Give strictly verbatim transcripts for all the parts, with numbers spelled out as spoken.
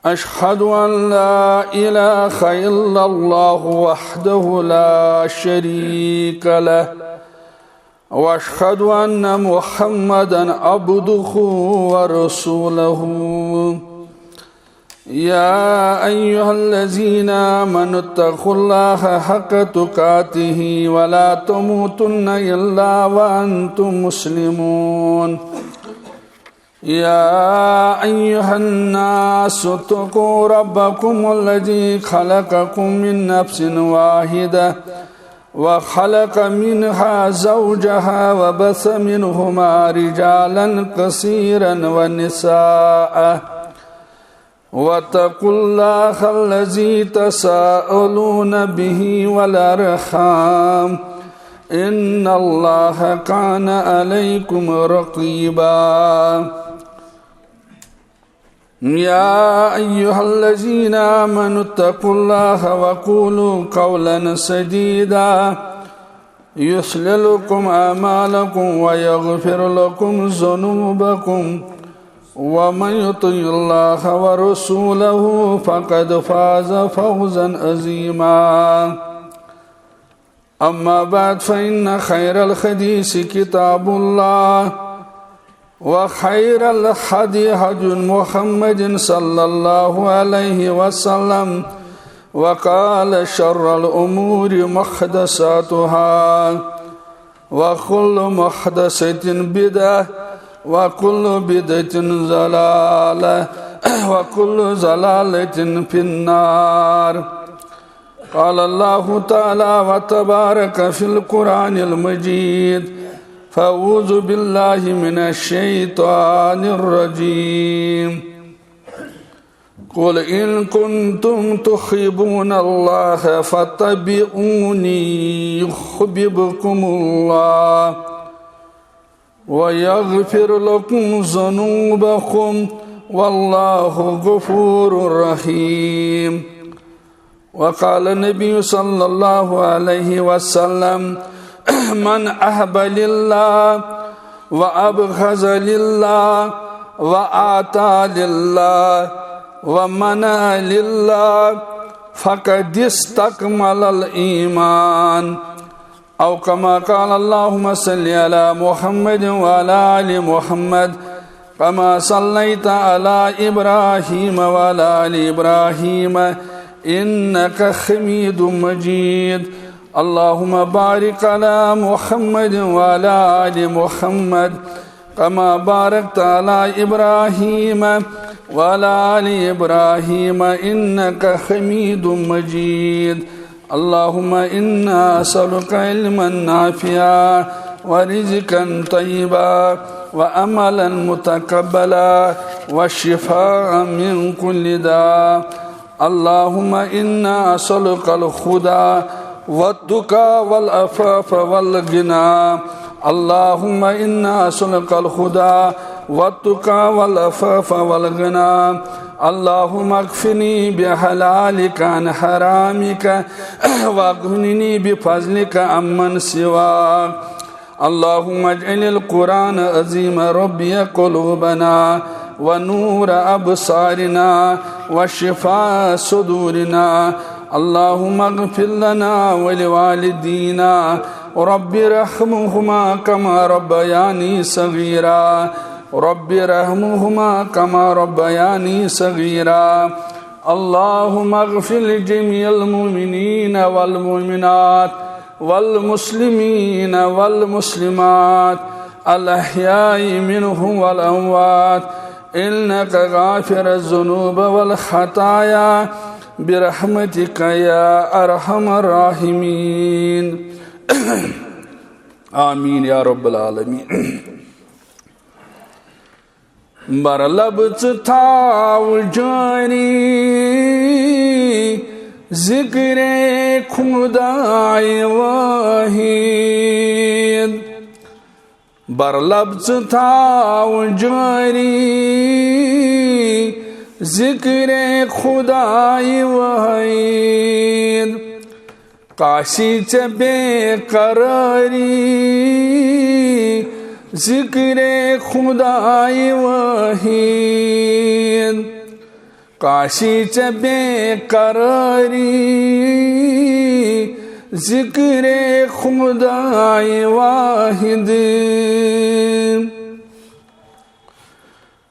أشهد أن لا إله إلا الله وحده لا شريك له، وأشهد أن محمدا عبده ورسوله. يا أيها الذين آمنوا اتقوا الله حق تقاته ولا تموتن إلا وأنتم مسلمون. يا أيها الناس اتقوا ربكم الذي خلقكم من نفس واحدة وخلق منها زوجها وبث منهما رجالا كثيرا ونساء واتقوا الله الذي تساءلون به والأرحام إن الله كان عليكم رقيبا. يا أيها الذين آمنوا اتقوا الله وقولوا قولا سديدا يصلح لكم أعمالكم ويغفر لكم ذنوبكم ومن يطع الله ورسوله فقد فاز فوزا عظيما. أما بعد، فإن خير الحديث كتاب الله، وخير الهدي هدي محمد صلى الله عليه وسلم، وقال شر الأمور محدثاتها، وكل محدثة بدعة، وكل بدعة ضلالة، وكل ضلالة في النار. قال الله تعالى وتبارك في القرآن المجيد، فأعوذ بالله من الشيطان الرجيم. قل إن كنتم تحبون الله فاتبعوني يحببكم الله ويغفر لكم ذنوبكم والله غفور رحيم. وقال النبي صلى الله عليه وسلم: من أحب لله وأبغض لله وأعطى لله ومنع لله فقد استكمل الإيمان. أو كما قال. اللهم صل على محمد وعلى آل محمد كما صليت على إبراهيم وعلى آل إبراهيم إنك حميد مجيد. اللهم بارك على محمد وعلى آل محمد كما باركت على إبراهيم وعلى آل إبراهيم إنك حميد مجيد. اللهم إنا نسألك علما نافعا ورزقا طيبا وعملا متقبلا وشفاء من كل داء. اللهم إنا نسألك الهدى والتقى والعفاف والغنى. اللهم إنا نسألك الهدى والتقى والعفاف والغنى. اللهم اكفني بحلالك عن حرامك واغنني بفضلك عمن سواك. اللهم اجعل القرآن العظيم ربيع قلوبنا ونور أبصارنا وشفاء صدورنا. اللهم اغفر لنا ولوالدينا، رب ارحمهما كما ربياني صغيرا، رب ارحمهما كما ربياني صغيرا. اللهم اغفر لجميع المؤمنين والمؤمنات والمسلمين والمسلمات الأحياء منهم والأموات إنك غافر الذنوب والخطايا برحمتك يا أرحم الراحمين. آمين يا رب العالمين. بر لب ژٕ تھاو جٲری ذِکرِ خۄدایہِ وٲحِد۔ بر لب ژٕ تھاو جٲری ذِکرِ خۄدایہِ وٲحِد۔ کاسی ژےٚ بے قرٲری ذِکرِ خۄدایہِ وٲحِد۔ کاسی ژےٚ بے قرٲری، ذِکرِ خۄداے واحد۔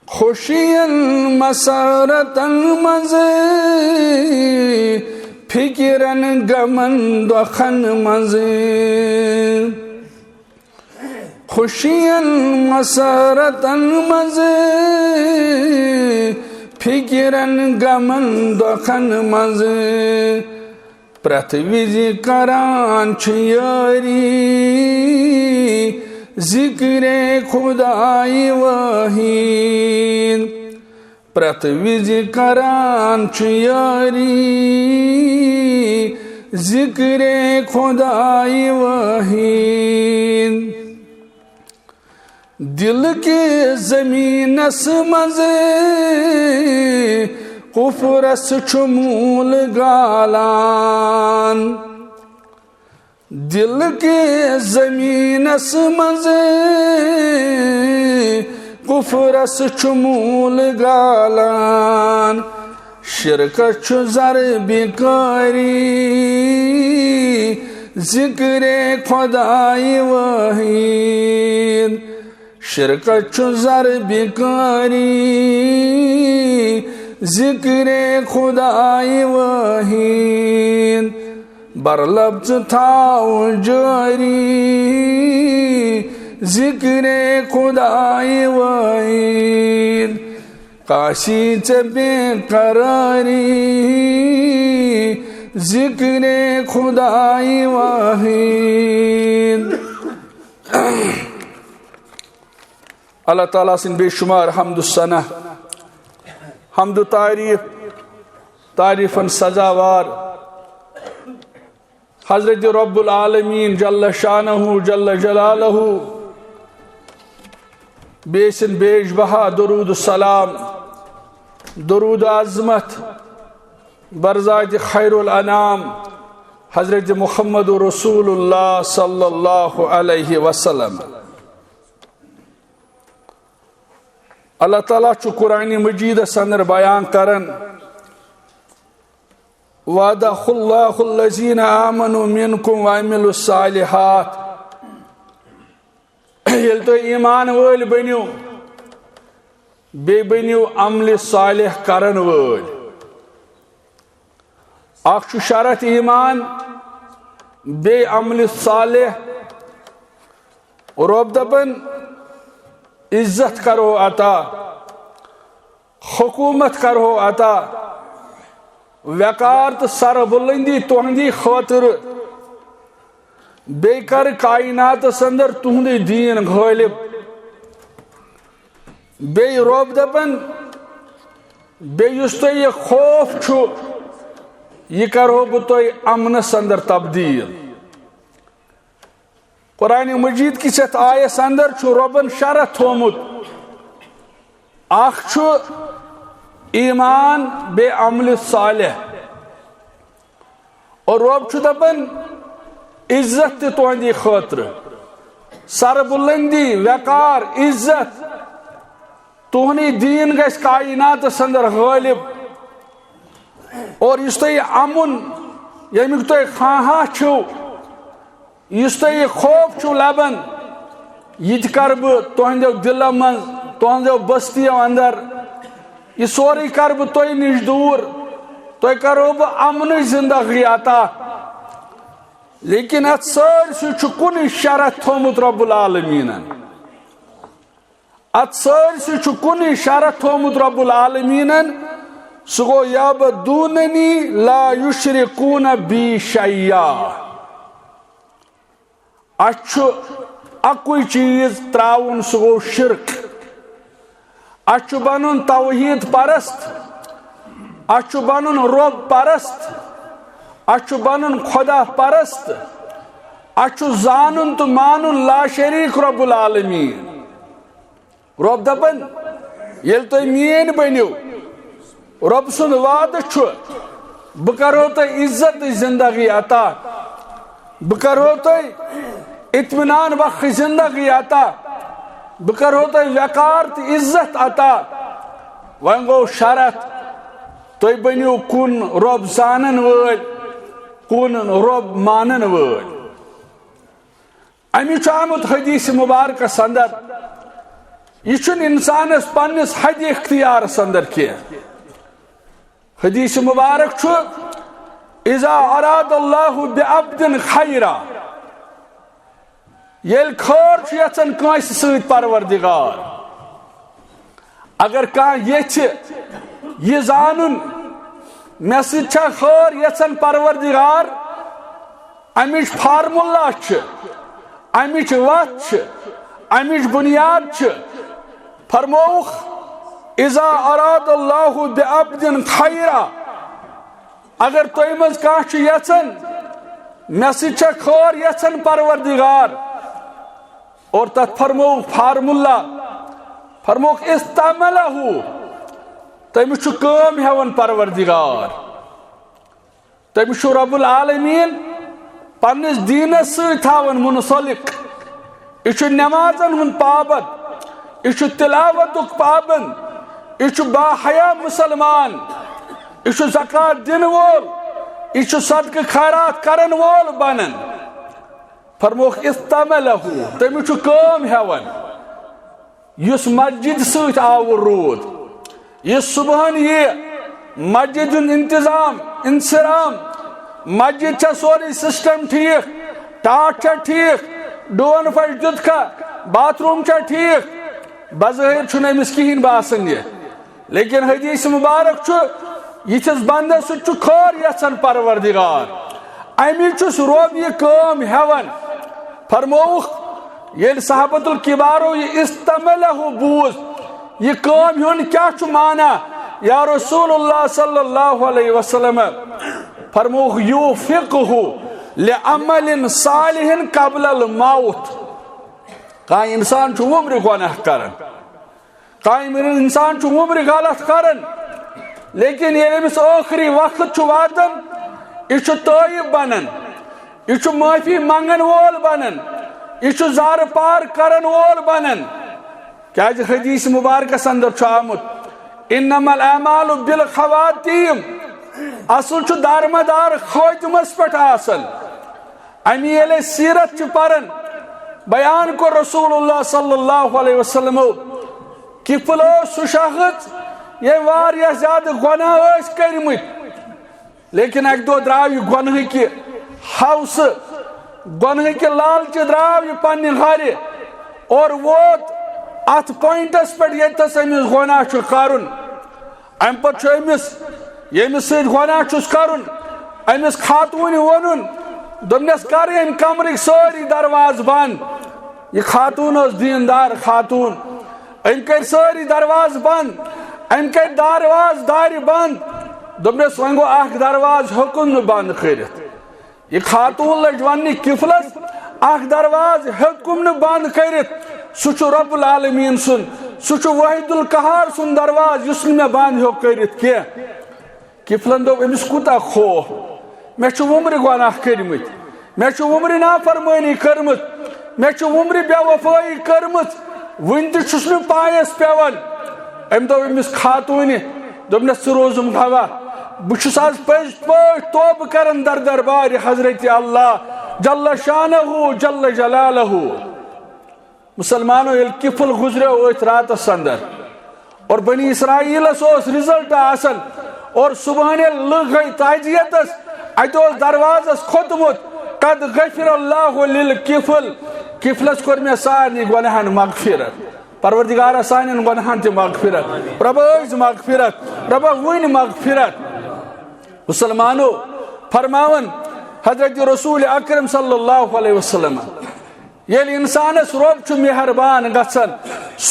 خوشین مسرتن منٛز، فِکرن غمن دۄکھن منٛز۔ خوشین مسرتن منٛز، فِکرن غمن دۄکھن منٛز۔ پرٛٮ۪تھ وِزِ کران چھُ یٲری، ذِکرِ خۄداے واحد۔ پرٛٮ۪تھ وِزِ کران چھُ یٲری، ذِکرِ خۄداے واحد۔ دِل کِس زٔمیٖنس منٛز کُفرس چھُ موٗل گالان۔ دِل کِس زٔمیٖنس منٛز کُفرس چھُ موٗل گالان۔ شِرکس چھُ ضربِ قٲری، ذِکرِ خۄداے واحد۔ شِرکس چھُ ضربِ قٲری، ذِکرِ خۄداے واحد۔ بر لب ژٕ تھاو جٲری، ذِکرِ خۄداے واحد۔ کاسی ژےٚ بے قرٲری، ذِکرِ خۄداے واحد۔ اللہ تعالیٰ سٕنٛدۍ بے شمار حمد و ثنا، حمد و تعریف، تعریفن سزاوار حضرت رب العالمین جل شانہ جل جلالہ، بیٚیہِ سٕنٛدۍ بیش بہا درود و سلام، درود عظمت بر ذات خیر الانام حضرت محمد رسول اللہ صلی اللہ علیہ وسلم۔ اللہ تعالیٰ چھُ قرآن مجیدس اندر بیان کران، "وعد اللہ الذین آمنوا منکم وعملوا الصالحات"۔ ییٚلہِ تُہۍ ایمان وٲلۍ بٔنِو، بیٚیہِ بٔنِو عملِ صالح کرن وٲلۍ۔ اکھ چھُ شرط ایمان، بیٚیہِ عملِ صالح۔ رۄب دپان، عزت کرو عطا، حکومت کرو عطا، وقار تہٕ سر بلندی تُہندی خٲطرٕ۔ بیٚیہِ کر کائناتس اندر تُہندُے دیٖن غٲلب۔ بیٚیہِ رۄب دپان، بیٚیہِ یُس تۄہہِ یہِ خوف چھُ، یہِ کرہو بہٕ تۄہہِ امنس اندر تبدیل۔ قرآن مجید کِس یتھ آیس اندر چھُ رۄبن شرط تھومُت، اکھ چھُ ایمان بیٚیہِ عملِ صالح۔ اور رۄب چھُ دپان، عزت تہِ تُہندِ خٲطرٕ، سر بلندی، وقار، عزت، تُہنُے دیٖن گژھِ کائناتس اندر غٲلب۔ اور یُس تۄہہِ امُن، ییٚمیُک تۄہہِ خواہاں چھِو، یُس تۄہہِ یہِ خوف چھُو لبان، یہِ تہِ کرٕ بہٕ تُہنٛدیو دِلو منٛز، تُہنٛزیو بستیو اندر۔ یہِ سورُے کرٕ بہٕ تۄہہِ نِش دوٗر۔ تۄہہِ کرو بہٕ امنٕچ زندگی عطا۔ لیکن اتھ سٲرسٕے چھُ کُنُے شرط تھومُت رب العالمیٖنن۔ اتھ سٲرسٕے چھُ کُنُے شرط تھومُت رب العالمیٖنن، سُہ گوٚو، "یعبدوننی لا یشرکون بی شیئا۔" اَسہِ چھُ اَکُے چیٖز ترٛاوُن، سُہ گوٚو شرک۔ اَسہِ چھُ بَنُن توحیٖد پرست، اَسہِ چھُ بَنُن رۄب پرست، اَسہِ چھُ بَنُن خۄدا پرست، اَسہِ چھُ زانُن تہٕ مانُن لا شریٖک رب العالمیٖن۔ رۄب دَپان، ییٚلہِ تُہۍ میٛٲنۍ بٔنِو، رۄب سُنٛد وعدٕ چھُ، بہٕ کرو تۄہہِ عزتٕچ زندگی عطا، بہٕ کرو تۄہہِ اطمینان بخش زندگی عطا، بہٕ کرو تۄہہِ وقار تہٕ عزت عطا۔ وۄنۍ گوٚو شرط، تُہۍ بٔنِو کُن رۄب زانن وٲلۍ، کُن رۄب مانن وٲلۍ۔ اَمہِ چھُ آمُت حدیث مبارکس اندر، یہِ چھُنہٕ انسانس پننِس حدِ اختیارس اندر کینٛہہ۔ حدیث مبارک چھُ، "اذا اراد اللہ بعبد خیرا"، ییٚلہِ خٲر چھُ یژھان کٲنٛسہِ سۭتۍ پروردگار، اگر کانٛہہ یژھِ یہِ زانُن، مےٚ سۭتۍ چھا خٲر یژھان پروردگار، امِچ فارمولا چھِ، امِچ وتھ چھِ، امِچ بنیاد چھِ۔ فرمووُکھ، "اذا اراد اللہ بعبد خیرا"، اگر تۄہہِ منٛز کانٛہہ چھُ یژھان، مےٚ سۭتۍ چھا خٲر یژھان پروردگار، اور تتھ فرمووُکھ فارمولا، فرمووُکھ، "استعملہ"، تٔمِس چھُ کٲم ہٮ۪وان پروردگار۔ تٔمِس چھُ رب العالمین پننِس دیٖنس سۭتۍ تھاوان منسلک۔ یہِ چھُ نمازن ہُنٛد پابند، یہِ چھُ تلاوتُک پابند، یہِ چھُ باحیا مسلمان، یہِ چھُ زکوٰۃ دِنہٕ وول، یہِ چھُ صدقہٕ خیرات کرن وول بنان۔ فرمووُکھ، "استعملہ"، تٔمِس چھُ کٲم ہٮ۪وان۔ یُس مسجد سۭتۍ آوُر روٗد، یُس صبحن یہِ مسجد ہُنٛد انتظام، انصرام، مسجد چھا سورُے سسٹم ٹھیک، ٹاٹھ چھا ٹھیک، ڈوٗن پھش دیُتکھا، باتھ روم چھا ٹھیک، بظٲہر چھُنہٕ أمِس کِہیٖنۍ باسان یہِ۔ لیکن حدیث مبارک چھُ، یِتھِس بندس سۭتۍ چھُ خٲر یژھان پروردگار، امی چھُس رۄب یہِ کٲم ہٮ۪وان۔ فرمووُکھ، ییٚلہِ صحابت الکبارو یہِ استعملہ بوٗز، یہِ کٲم ہُنٛد کیٛاہ چھُ معنی؟ یا رسول اللہ صلی اللہ علیہ وسلم، فرمووُکھ، "یوفقہ لعمل صالح قبل الموت"۔ کانٛہہ انسان چھُ وُمرِ گۄناہ کران، کانٛہہ انسان چھُ وُمرِ غلط کران، لیکن ییٚلہِ أمِس ٲخری وقت چھُ واتان، یہِ چھُ تٲیب بنان، یہِ چھُ معٲفی منگن وول بنان، یہِ چھُ زارٕ پار کرن وول بنان۔ کیازِ حدیث مبارکس اندر چھُ آمُت، "انما الاعمال بالخواتیم"، اصل چھُ دارمدار خٲتمس پٮ۪ٹھ آسان۔ امی ییٚلہِ أسۍ سیرت چھِ پران، بیان کوٚر رسول اللہ صلی اللہ علیہ وسلمو، کفل اوس سُہ شخص، ییٚمۍ واریاہ زیادٕ گۄناہ ٲسۍ کٔرمٕتۍ، لیکن اکہِ دۄہ درٛاو یہِ گۄنہٕکہِ ہوسہٕ، گۄنہٕکہِ لالچہِ درٛاو یہِ پننہِ گرِ اور ووت اتھ پوینٹس پٮ۪ٹھ، ییٚتٮ۪س أمِس گۄناہ چھُ کرُن۔ امہِ پتہٕ چھُ أمِس، ییٚمِس سۭتۍ گۄناہ چھُس کرُن، أمِس خاتوٗنہِ ووٚنُن، دوٚپنس، "کر ییٚمہِ کمرٕکۍ سٲری دروازٕ بنٛد۔" یہِ خاتوٗن ٲس دیٖندار خاتوٗن۔ أمۍ کٔرۍ سٲری دروازٕ بنٛد، أمۍ کٔرۍ دروازٕ دارِ بنٛد۔ دوٚپنس، "وۄنۍ گوٚو اکھ دروازٕ ہیوٚکُن نہٕ بنٛد کٔرِتھ۔" یہِ خاتوٗن لٔج وننہِ کفلس، "اکھ دروازٕ ہیوٚتکُم نہٕ بنٛد کٔرِتھ، سُہ چھُ رب العالمین سُنٛد، سُہ چھُ واحد القہار سُنٛد دروازٕ، یُس نہٕ مےٚ بنٛد ہیوٚک کٔرِتھ کینٛہہ۔" کفلن دوٚپ، "أمِس کوٗتاہ خوف، مےٚ چھُ وُمرِ گۄناہ کٔرمٕتۍ، مےٚ چھُ وُمرِ نافرمٲنی کٔرمٕژ، مےٚ چھُ وُمرِ بے وفٲیی کٔرمٕژ، وُنہِ تہِ چھُس نہٕ پایس پٮ۪وان۔" أمۍ دوٚپ أمِس خاتوٗنہِ، دوٚپنس، "ژٕ روزُم گواہ، بہٕ چھُس از پٔزۍ پٲٹھۍ توبہٕ کران در دربارِ حضرت اللہ جل شانہ جل جلالہ۔" مسلمانو، ییٚلہِ کفل گزریو أتھۍ راتس اندر اور بنی اسرائیلس اوس رزلٹ آسان اور صبحن ییٚلہِ لُکھ گٔے تعزیتس، اتہِ اوس دروازس کھوٚتمُت، "قد غفر اللہ للکفل"، کفلس کوٚر مےٚ سارنٕے گۄناہن مغفرت۔ پروردگارا، سانٮ۪ن گۄناہن تہِ مغفرت۔ رۄبا، أسۍ مغفرت۔ رۄبا، وٕنۍ مغفرت۔ مسلمانو، فرماوان حضرت رسول اکرم صلی اللہ علیہ وسلم، ییٚلہِ انسانس رۄب چھُ مہربان گژھان،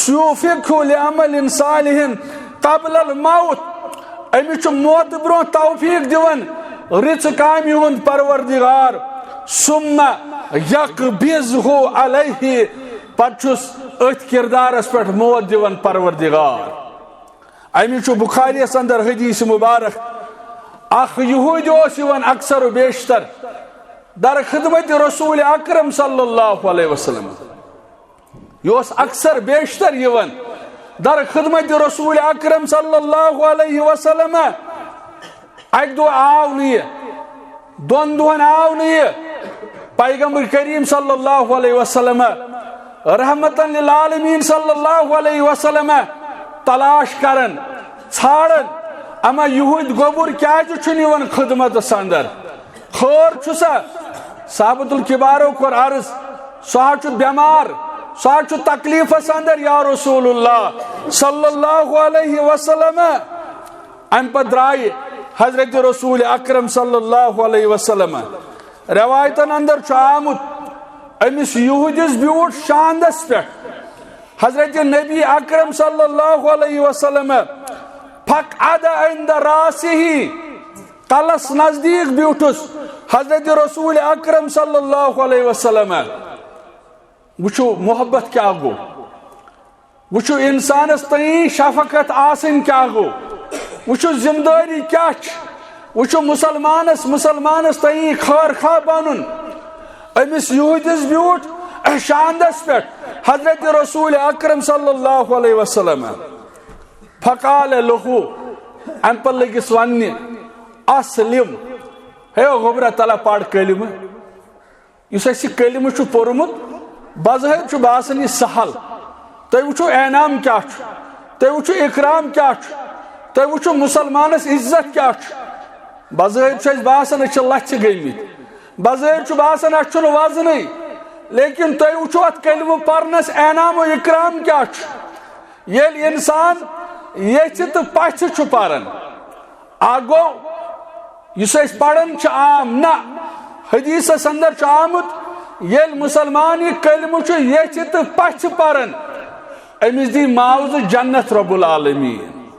"یوفقہ لعمل صالح قبل الموت"، أمِس چھُ موتہٕ برونٛہہ توفیق دِوان رٕژ کامہِ ہُنٛد پروردگار، "ثم یقبضہ علیہ"، پتہٕ چھُس أتھۍ کردارس پٮ۪ٹھ موت دِوان پروردگار۔ امی چھُ بخاریس اندر حدیث مبارک، اکھ یہودی اوس یِوان اکثر و بیشتر در خدمت رسول اکرم صلی اللہ علیہ وسلم۔ یہِ اوس اکثر بیشتر یِوان در خدمت رسول اکرم صلی اللہ علیہ وسلم۔ اکہِ دۄہ آو نہٕ یہِ، دۄن دۄہن آو نہٕ یہِ۔ پیغمبر کریم صلی اللہ علیہ وسلم، رحمتن للعالمین صلی اللہ علیہ وسلم، تلاش کران، ژھانڈان، اما یہودۍ گوٚبُر کیازِ چھُنہٕ یِوان خدمتس اندر؟ خٲر چھُسا؟ صحابت الکبارو کوٚر عرض، سُہ ہا چھُ بٮ۪مار، سُہ ہا چھُ تکلیفس اندر، یا رسول اللہ صلی اللہ علیہ وسلم۔ امہِ پتہٕ درٛایہِ حضرت رسول اکرم صلی اللہ علیہ وسلم۔ روایتن اندر چھُ آمُت، أمِس یہودِس بیوٗٹھ شاندس پٮ۪ٹھ حضرت نبی اکرم صلی اللہ علیہ وسلم، فقعد عند راسہ، کلس نزدیک بیوٗٹھُس حضرت رسول اکرم صلی اللہ علیہ وسلم۔ وٕچھِو محبت کیٛاہ گوٚو، وٕچھِو انسانس تئیں شفقت آسٕنۍ کیٛاہ گوٚو، وٕچھِو ذمہٕ دٲری کیٛاہ چھِ، وٕچھِو مسلمانس، مسلمانس تئیں خٲر خواہ بنُن۔ أمِس یہودِس بیوٗٹھ شاندس پٮ۪ٹھ حضرت رسول اکرم صلی اللہ علیہ وسلم۔ فقال لہ، امہِ پتہٕ لٔگِس وننہِ، اسلم، ہے گوٚبرا، تلہ پر کلمہٕ۔ یُس اَسہِ یہِ کلمہٕ چھُ پوٚرمُت، بظٲہر چھُ باسان یہِ سہل۔ تُہۍ وٕچھِو انعام کیٛاہ چھُ، تُہۍ وٕچھِو اکرام کیٛاہ چھُ، تُہۍ وٕچھِو مسلمانس عزت کیٛاہ چھُ۔ بظٲہر چھُ اَسہِ باسان أسۍ چھِ لژھِ گٔمٕتۍ، بظٲہر چھُ باسان اَسہِ چھُنہٕ وزنٕے، لیکن تُہۍ وٕچھِو اَتھ کلمہٕ پرنس انعام و اکرام کیٛاہ چھُ۔ ییٚلہِ انسان ییٚژھِ تہٕ پژھِ چھُ پران، اکھ گوٚو، یُس أسۍ پران چھِ عام، نہ، حدیثس اندر چھُ آمُت، ییٚلہِ مسلمان یہِ کلمہٕ چھُ ییٚژھِ تہٕ پژھِ پران، أمِس دی معاوضہٕ جنت رب العالمین۔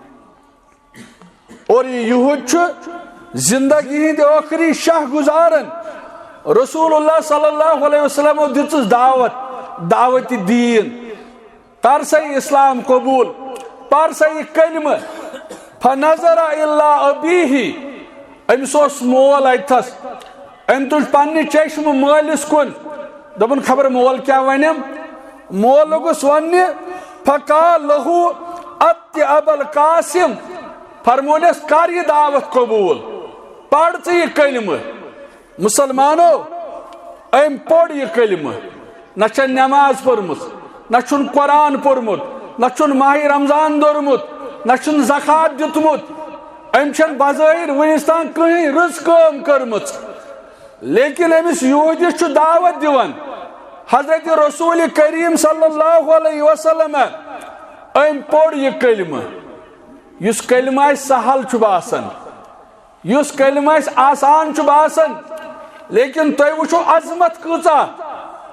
اور یہِ یہود چھُ زندگی ہٕنٛدۍ ٲخری شاہ گزاران۔ رسول اللہ صلی اللہ علیہ وسلمو دِژٕس دعوت، دعوت دین، کر سا یہِ اسلام قبول، پر سا یہِ کلمہٕ۔ فنظر الا ابیہ، أمِس اوس مول اتھس، أمۍ تُج پننہِ چشمہٕ مٲلِس کُن، دوٚپُن خبر مول کیٛاہ ونٮ۪م۔ مول لوٚگُس وننہِ، فقال لہ ات ابا القاسم، فرمونس کر یہِ دعوت قبول، پر ژٕ یہِ کلمہٕ۔ مسلمانو، أمۍ پوٚر یہِ کلمہٕ، نہ چھےٚ نماز پٔرمٕژ، نہ چھُن قرآن پوٚرمُت، نہ چھُن ماہِ رمضان دوٚرمُت، نہ چھُن زکوٰۃ دیُتمُت، أمۍ چھَنہٕ بظٲہر وُنِس تام کٕہٕنۍ رٕژ کٲم کٔرمٕژ۔ لیکن أمِس یہودِس چھُ دعوت دِوان حضرت رسول کریم صلی اللہ علیہ وسلم۔ أمۍ پوٚر یہِ کلمہٕ، یُس کلمہٕ اَسہِ سہل چھُ باسان، یُس کلمہٕ اَسہِ آسان چھُ باسان، لیکن تُہۍ وٕچھِو عظمت کۭژاہ،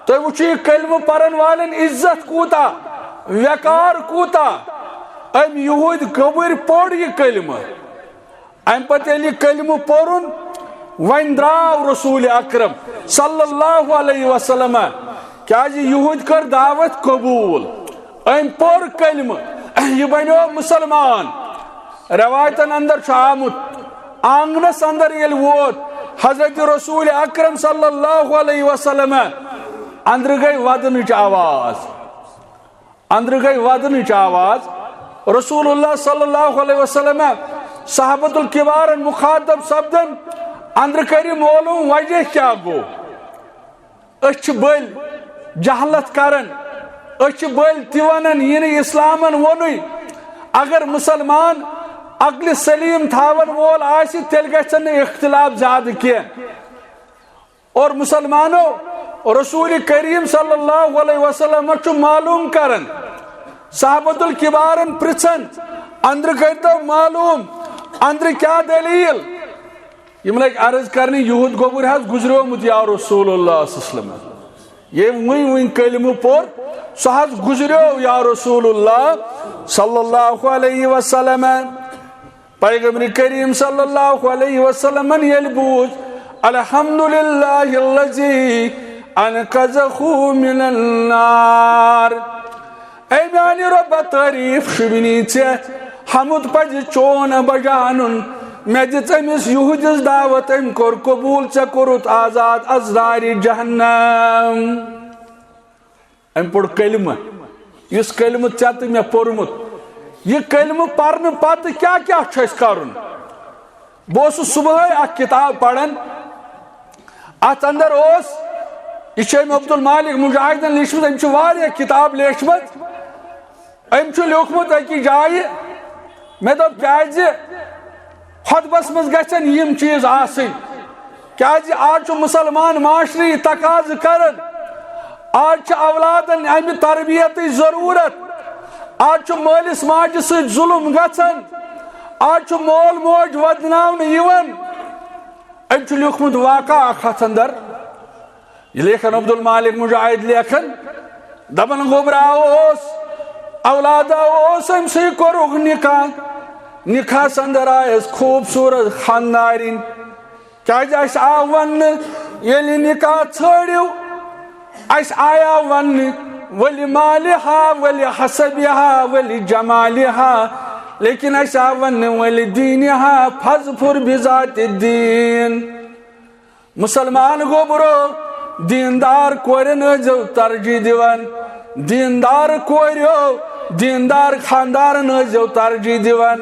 تُہۍ وٕچھِو یہِ کلمہٕ پرن والٮ۪ن عزت کوٗتاہ، وقار کوٗتاہ۔ أمۍ یہودۍ گوٚبٕرۍ پوٚر یہِ کلمہٕ۔ امہِ پتہٕ ییٚلہِ یہِ کلمہٕ پوٚرُن، وۄنۍ درٛاو رسول اکرم صلی اللہ علیہ وسلم، کیازِ یہودۍ کٔر دعوت قبول، أمۍ پوٚر کلمہٕ، یہِ بنیو مسلمان۔ روایتن اندر چھُ آمُت، آنگنس اندر ییٚلہِ ووت حضرت رسول اکرم صلی اللہ علیہ وسلم، اندرٕ گٔے ودنٕچ آواز، اندرٕ گٔے ودنٕچ آواز۔ رسول اللہ صلی اللہ علیہ وسلم صحابت الکبارن مخاطب سپدن، اندرٕ کٔرِو معلوم وجہ کیٛاہ گوٚو۔ أسۍ چھِ بٔلۍ جہلت کران، أسۍ چھِ بٔلۍ تہِ ونان یہِ نہٕ اسلامن ووٚنُے۔ اگر مسلمان عقلِ سلیم تھاون وول آسہِ، تیٚلہِ گژھن نہٕ اختلاف زیادٕ کینٛہہ۔ اور مسلمانو، رسول کریم صلی اللہ علیہ وسلم چھُ معلوم کران، صحابت الکبارن پرژھان، اندرٕ کٔرتو معلوم، اندرٕ کیٛاہ دلیل؟ یِم لٔگۍ عرض کرنہِ، یہود گوٚبُر حظ گزریومُت یا رسول اللہ صلی اللہ علیہ وسلم۔ ییٚمۍ وٕنۍ وٕنۍ کلمہٕ پوٚر، سُہ حظ گزریو یا رسول اللہ صلی اللہ علیہ وسلم۔ پیغمبر کریم صلی اللہ علیہ وسلمن ییٚلہِ بوٗز، الحمدللہ الذی انقذہ من النار، اے میانہِ رۄبہ، تعریف شوٗبنی ژےٚ، حمد پزِ چون بجانُن۔ مےٚ دِژ أمِس یہودِس دعوت، أمۍ کوٚر قبول، ژےٚ کوٚرُتھ آزاد از نارِ جہنم۔ أمۍ پوٚر کلمہٕ، یُس کلمہٕ ژےٚ تہٕ مےٚ پوٚرمُت۔ یہِ کلمہٕ پرنہٕ پتہٕ کیٛاہ کیٛاہ چھُ اَسہِ کرُن؟ بہٕ اوسُس صبحٲے اکھ کِتاب پران، اتھ اندر اوس، یہِ چھُ أمۍ عبدالمالک مجاہدن لیچھمٕژ، أمۍ چھِ واریاہ کِتاب لیچھمٕژ۔ أمۍ چھُ لیوٗکھمُت أکِس جایہِ، مےٚ دوٚپ، کیازِ خطبس منٛز گژھن یِم چیٖز آسٕنۍ؟ کیازِ آز چھُ مُسلمان معاشرٕ یہِ تقاضہٕ کران، آز چھِ اولادن امہِ تربیتٕچ ضروٗرت، آز چھُ مٲلِس ماجہِ سۭتۍ ظُلُم گژھان، آز چھُ مول موج ودناونہٕ یِوان۔ أمۍ چھُ لیوٗکھمُت واقعہ اکھ اتھ اندر، یہِ لیکھان عبدالمالک مجاہد لیکھان، دپان، گوٚبرا اوس، اولادا اوس، أمۍ سٕے کوٚرُکھ نکاح، نکاحس اندر آیس خوٗبصوٗرت خانٛدارِنۍ۔ کیازِ اَسہِ آو وننہٕ، ییٚلہِ نکاح ژھٲنٛڈِو، اَسہِ آیا وننہٕ، ولمالها ولحسبها ولجمالها، لیکن اَسہِ آو وننہٕ، ولدينها فاظفر بذات الدين۔ مُسلمان گوٚبرو، دیندار کورٮ۪ن ٲسۍزیو ترجیح دِوان، دیندار کوریو، دیندار خاندارن ٲسۍزیو ترجیح دِوان۔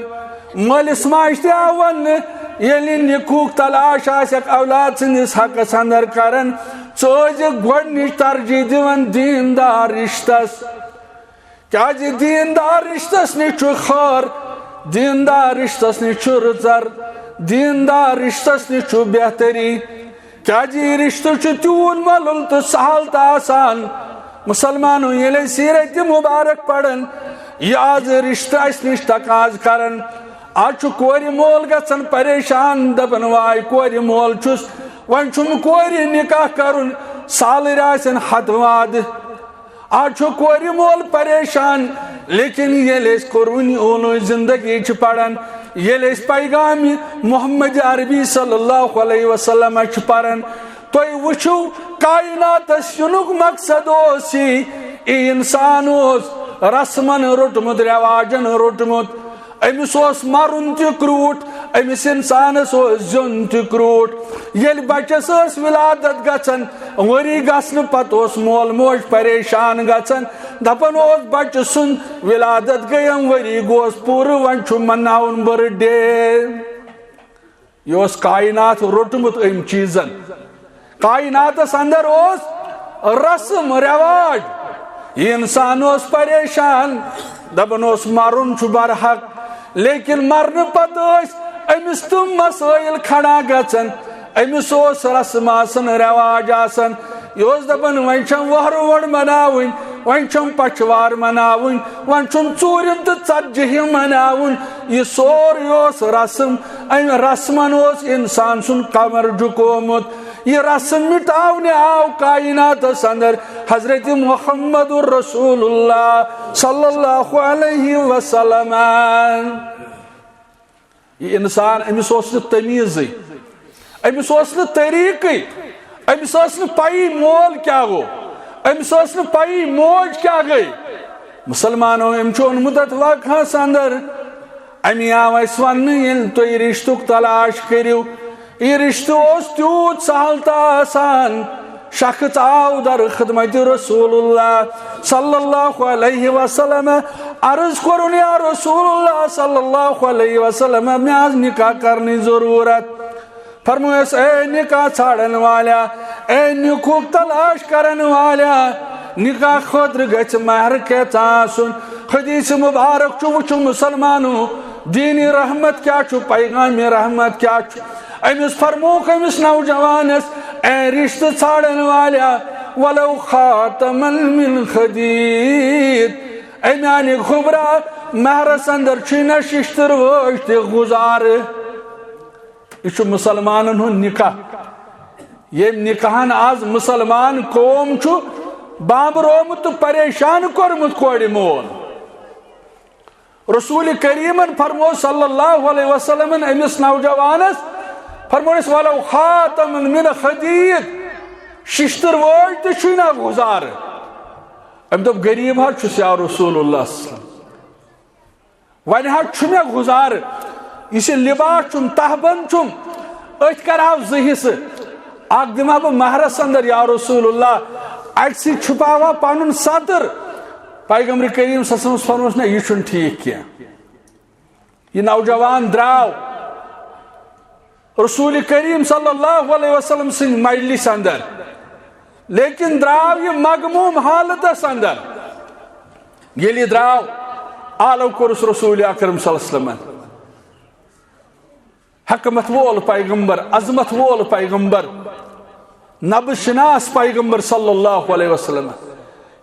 مٲلِس ماجہِ تہِ آو وننہٕ، ییٚلہِ نکاحُک تلاش آسٮ۪کھ اولاد سٕنٛدِس حقس اندر کران، ژٕ ٲسۍزِ گۄڈٕنِچ ترجیح دِوان دیندار رشتس۔ کیازِ دیندار رشتس نِش چھُ خٲر، دیندار رشتس نِش چھُ رٕژر، دیندار رشتس نِش چھُ بہتری۔ کیازِ یہِ رشتہٕ چھُ تیوٗت مۄلُل تہٕ سہل تہٕ آسان۔ مُسلمانو، ییٚلہِ أسۍ سیرت مبارک پران، یہِ آز رشتہٕ اسہِ نِش تقاضہٕ کران، آز چھُ کورِ مول گژھان پریشان، دپان، واے کورِ مول چھُس، وۄنۍ چھُم کورِ نکاح کرُن، سالٕرۍ آسن ہتہٕ وادٕ۔ آز چھُ کورِ مول پریشان، لیکن ییٚلہِ أسۍ قرون اوٗلٕچ زندگی چھِ پران، ییٚلہِ أسۍ پیغام محمد عربی صلی اللہ علیہ وسلم چھِ پران، تُہۍ وٕچھِو، کائناتس یِنُک مقصد اوس یی، یہِ انسان اوس رسمن روٚٹمُت، رٮ۪واجن روٚٹمُت۔ أمِس اوس مرُن تہِ کرٛوٗٹھ، أمِس انسانس اوس زیُن تہِ کرٛوٗٹھ۔ ییٚلہِ بچس ٲس ولادت گژھان، ؤری گژھنہٕ پتہٕ اوس مول موج پریشان گژھان، دپان اوس، بچہٕ سُنٛد ولادت گٔیم، ؤری گوس پوٗرٕ، وۄنۍ چھُ مناوُن برتھ ڈے۔ یہِ اوس کائنات روٚٹمُت أمۍ چیٖزن۔ کائناتس اندر اوس رسم رواج۔ یہِ انسان اوس پریشان، دپان اوس، مرُن چھُ برحق، لیکن مرنہٕ پتہٕ ٲسۍ أمِس تِم مسٲیل کھڑا گژھان۔ أمِس اوس رسم آسان، رواج آسان۔ یہِ اوس دپان، وۄنۍ چھم وۄہرٕ وۄڑ مناوٕنۍ، وۄنۍ چھم پچھوار مناوٕنۍ، وۄنۍ چھُم ژوٗرِم تہٕ ژتجِہِم مناوُن۔ یہِ سورُے اوس رسم۔ امہِ رسمن اوس انسان سُنٛد کمر جُکومُت۔ یہِ رسم مٹاونہِ آو کائناتس اندر حضرت محمد رسول اللہ صلی اللہ علیہ وسلم۔ یہِ انسان، أمِس اوس نہٕ تمیٖزٕے، أمِس اوس نہٕ طریٖقٕے، أمِس ٲس نہٕ پَیی مول کیٛاہ گوٚو، أمِس ٲس نہٕ پَیی موج کیٛاہ گٔے۔ مُسلمانو، أمۍ چھُ اوٚنمُت اَتھ واقعس اندر۔ اَمی آو اَسہِ وَننہٕ، ییٚلہِ تُہۍ رِشتُک تلاش کٔرِو، یہِ رِشتہٕ اوس تیوٗت سہل تہٕ آسان۔ شخص آو در خدمت رسول اللہ صلی اللہ علیہ وسلم، عرض کوٚرُن، یا رسول اللہ صلی اللہ علیہ وسلم، مےٚ آز نکاح کرنٕچ ضروٗرت۔ فرمویس، اے نکاح ژھانڈن والیا، اے نکاحُک تلاش کرن والیا، نکاح خٲطرٕ گژھِ مہر کیٛاہ آسُن؟ حدیث مبارک چھُ، وٕچھِو مُسلمانو، دینی رحمت کیٛاہ چھُ، پیغام رحمت کیٛاہ چھُ۔ أمِس فرمووُکھ أمِس نوجوانس، اے رشتہٕ ژھانڈن والیا، ولو خاتما من خدید، اے میانہِ گوٚبرا، مہرس اندر چھُے نہ ششتٕر وٲج تہِ گُزارٕ۔ یہِ چھُ مُسلمانن ہُنٛد نکاح، ییٚمۍ نکاحن آز مُسلمان قوم چھُ بامبرومُت تہٕ پریشان کوٚرمُت کورِ مول۔ رسول کریمن فرموو صلی اللہ علیہ وسلمن أمِس نوجوانس، فرموونس، ولو خاتما من خدید، ششتٕر وٲج تہِ چھُے نہ گُزارٕ۔ أمۍ دوٚپ، غریب حظ چھُس یا رسول اللہ صلی اللہ علیہ وسلم۔ وۄنۍ حظ چھُ مےٚ گُزارٕ، یُس یہِ لباس چھُم، تہبند چھُم، أتھۍ کرٕ ہاو زٕ حصہٕ۔ اکھ دِمہٕ ہا بہٕ مہرس اندر یا رسول اللہ، اَکہِ سۭتۍ چھُپاوٕ ہا پنُن ستر۔ پیغمبر کریم صلی اللہ علیہ وسلمس فرمووس، نہ، یہِ چھُنہٕ ٹھیٖک کینٛہہ۔ یہِ نوجوان درٛاو، رسول کریم صلی اللہ علیہ وسلم سٕنٛدِ مجلس اندر، لیکن درٛاو یہِ مغموم حالتس اندر۔ ییٚلہِ یہِ درٛاو، آلو کوٚرُس رسول اکرم صلی اللہ علیہ وسلمن۔ حکمت وول پیغمبر، عظمت وول پیغمبر، نبض شناس پیغمبر صلی اللہ علیہ وسلم۔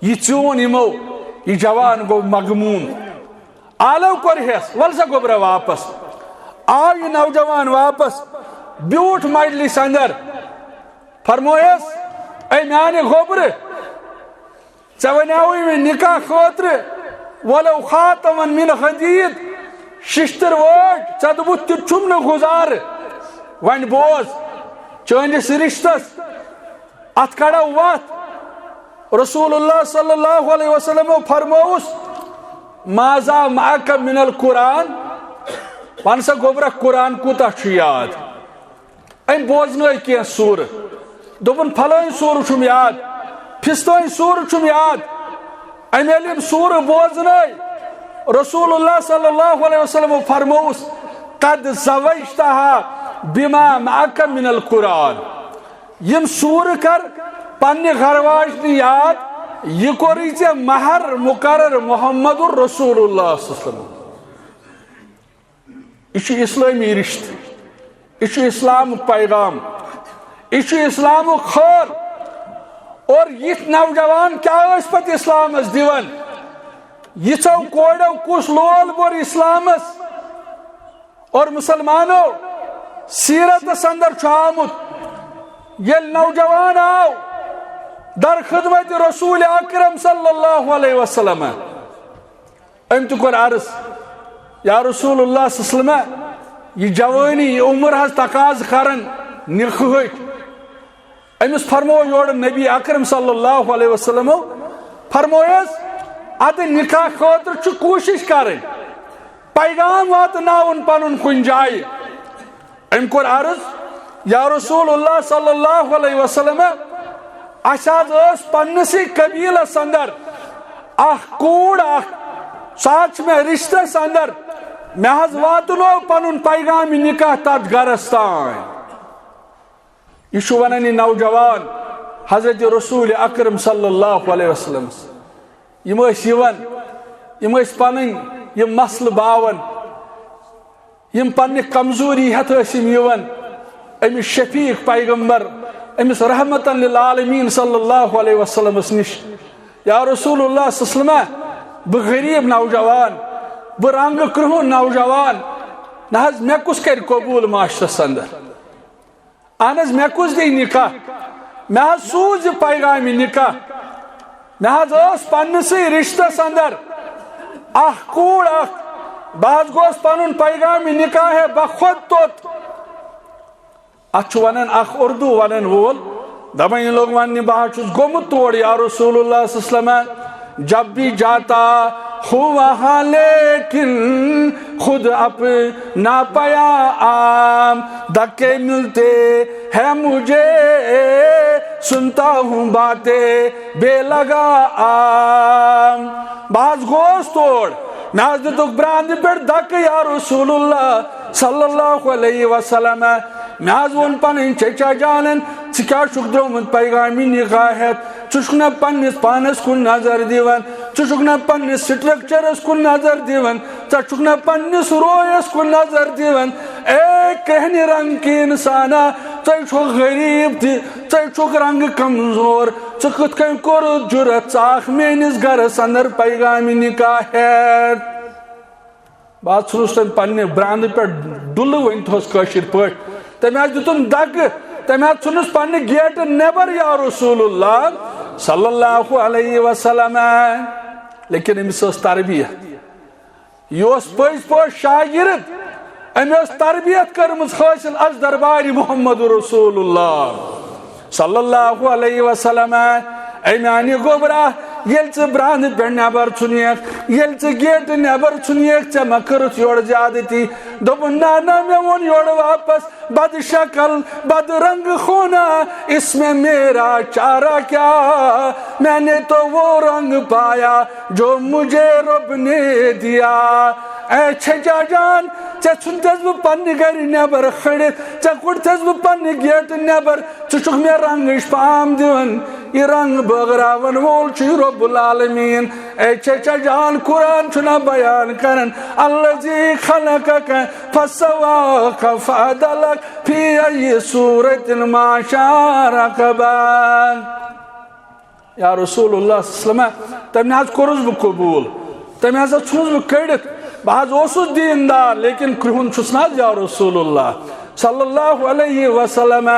یہِ ژیوٗن یِمو، یہِ جوان گوٚو مغموم۔ آلو کوٚر ہٮ۪س، "ول سا گوٚبرا واپس۔" آو یہِ نوجوان واپس، بیوٗٹھ مجلس اندر، فرمویس، "اے میانہِ گوٚبرٕ، ژےٚ وَنیٛاوُے مےٚ نکاح خٲطرٕ، ولو خاتما من حدید، ششتٕر وٲج، ژےٚ دوٚپُتھ تیُتھ چھُم نہٕ گُزارٕ۔ وۄنۍ بوز، چٲنِس رشتس اتھ کڑو وتھ۔" رسول اللہ صلی اللہ علیہ وسلمو فرمووُس، "ماذا معک من القرآن؟" وَن سا گوٚبرا، قرآن کوٗتاہ چھُ یاد؟ أمۍ بوزنٲے کینٛہہ سوٗرٕ۔ دوٚپُن، "پھلٲنۍ سوٗرٕ چھُم یاد، پھِستٲنۍ سوٗرٕ چھُم یاد۔" أمۍ ییٚلہِ یِم سوٗرٕ بوزنٲے، رسول اللہ صلی اللہ علیہ وسلم فرمووُس، "قد زوجتها بما معك من القرآن۔" یِم سوٗرٕ کر پننہِ گرواجنہِ یاد، یہِ کوٚرُے ژےٚ مہر مقرر محمد رسول اللہ صلی اللہ علیہ وسلم۔ یہِ چھُ اسلٲمی رشتہٕ، یہِ چھُ اسلامُک پیغام، یہِ چھُ اسلامُک خٲر۔ اور یِتھۍ نوجوان کیٛاہ ٲسۍ پتہٕ اسلامس دِوان؟ یِژھو کورٮ۪و کُس لول بوٚر اسلامس؟ اور مسلمانو، سیرتس اندر چھُ آمُت، ییٚلہِ نوجوان آو در خدمت رسول اکرم صلی اللہ علیہ وسلم، أمۍ تہِ کوٚر عرض، "یا رسول اللہ صلی اللہ علیہ وسلم، یہِ جوٲنی، یہِ عمر حظ تقاضہٕ کران نکاحٕکۍ۔" أمِس فرموو یورٕ نبی اکرم صلی اللہ علیہ وسلمو، فرمووس، "ادٕ نکاح خٲطرٕ چھُ کوٗشش کرٕنۍ، پیغام واتناوُن پنُن کُنہِ جایہِ۔" أمۍ کوٚر عرض، "یا رسول اللہ صلی اللہ علیہ وسلم، اسہِ حظ ٲس پننسٕے قبیلس اندر اکھ کوٗر اکھ، سۄ حظ چھِ مےٚ رشتس اندر، مےٚ حظ واتنوو پنُن پیغام نکاح تتھ گرس تام۔" یہِ چھُ ونان یہِ نوجوان حضرت رسول اکرم صلی اللہ علیہ وسلمس۔ یِم ٲسۍ یِوان، یِم ٲسۍ پنٕنۍ یِم مسلہٕ باوان، یِم پننہِ کمزوری ہٮ۪تھ ٲسۍ یِم یِوان أمِس شفیق پیغمبر، أمِس رحمتن للعالمین صلی اللہ علیہ وسلمس نِش، "یا رسول اللہ صلی اللہ علیہ وسلم، بہٕ غریب نوجوان، بہٕ رنگہٕ کرٛہُن نوجوان، نہ حظ مےٚ کُس کرِ قبول معاشرس اندر؟" اہن حظ، مےٚ کُس دِیہِ نکاح؟ مےٚ حظ سوٗز یہِ پیغامِ نکاح۔ مےٚ حظ ٲس پننسٕے رشتس اندر اکھ کوٗر اکھ۔ بہٕ حظ گوس پنُن پیغامِ نکاح ہے بخود توٚت۔ اتھ چھُ ونان اکھ اردو ونن وول، دپان یہِ لوٚگ وننہِ، "بہٕ حظ چھُس گوٚمُت تور یا رسول اللہ صلی اللہ علیہ وسلم۔" جب بھی جاتا ہوں وہاں لیکن خود اپنا پیام دھکے ملتے ہیں مجھے، سنتا ہوں باتیں بے لگام۔ بہٕ حظ گوس تور، مےٚ حظ دِتُکھ براندِ پٮ۪ٹھ دھکہٕ یا رسول اللہ صلی اللہ علیہ وسلم۔ مےٚ حظ ووٚن پنٕنۍ چچا جانن، "ژٕ کیٛاہ چھُکھ درٛامُت پیغامِ نکاح ہٮ۪تھ؟ ژٕ چھُکھ نہ پننِس پانس کُن نظر دِوان، ژٕ چھُکھ نہ پننِس سٹرکچرس کُن نظر دِوان، ژٕ چھُکھ نہ پننِس رویس کُن نظر دِوان۔ اے کرٛہنہِ رنگ کہِ انسانا، ژٕ چھُکھ غریب تہِ، ژٕ چھُکھ رنگ کمزور، ژٕ کِتھ کٔنۍ کوٚرُتھ جُرت، ژٕ آکھ میٲنِس گرس اندر پیغامِ نکاح ہٮ۪تھ؟" بہٕ حظ ژھُنُس تٔمۍ پننہِ براندٕ پٮ۪ٹھ ڈُلہٕ، ؤنۍ تھوس کٲشِر پٲٹھۍ۔ تٔمۍ حظ دیُتُن دَکہٕ، تٔمۍ حظ ژھُنُس پننہِ گیٹہٕ نٮ۪بر یا رسول اللہ صلی اللہ علیہ وسلم۔ لیکن أمِس ٲس تربیت، یہِ اوس پٔزۍ پٲٹھۍ شاگرد، أمۍ ٲس تربیت کٔرمٕژ حٲصِل از دربارِ محمد رسول اللہ۔ صلی اللہ علیہ وسلم۔ اے میانہِ گوبرا، ییٚلہِ ژٕ براندٕ پٮ۪ٹھ نٮ۪بر ژھُنیکھ، ییٚلہِ ژٕ گیٹہٕ نٮ۪بر ژھُنیکھ، ژےٚ ما کٔرٕتھ یورٕ زیادتی؟ دوٚپُن، نہ، نہ، مےٚ ووٚن یورٕ واپس، بد شکل، بد رنگ ہونا، اس میں میرا چارہ کیا؟ میں نے تو وہ رنگ پایا جو مجھے رب نے دیا۔ اے چھچا جان، ژےٚ ژھُنتس بہٕ پننہِ گرِ نٮ۪بر کھٔڑِتھ، ژےٚ کوٚڑتس بہٕ پننہِ گیٹہٕ نٮ۪بر، ژٕ چھُکھ مےٚ رنگٕچ پام دِوان، یہِ رنگ بٲگراون وول چھُے رب العالمین۔ اے چھچا جان، قرآن چھُنا بیان کران، الذی خلقک فسواک فعدلک فی ای صورت ما شاء رکبک۔ یا رسول اللہ صلی اللہ علیہ وسلم، تٔمۍ نہ حظ کوٚرُس بہٕ قبوٗل، تٔمۍ ہسا ژھُنُس بہٕ کٔڑِتھ، بہٕ حظ اوسُس دیٖندار، لیکن کرٛہُن چھُس نہ حظ یا رسول اللہ صلی اللہ علیہ وسلم۔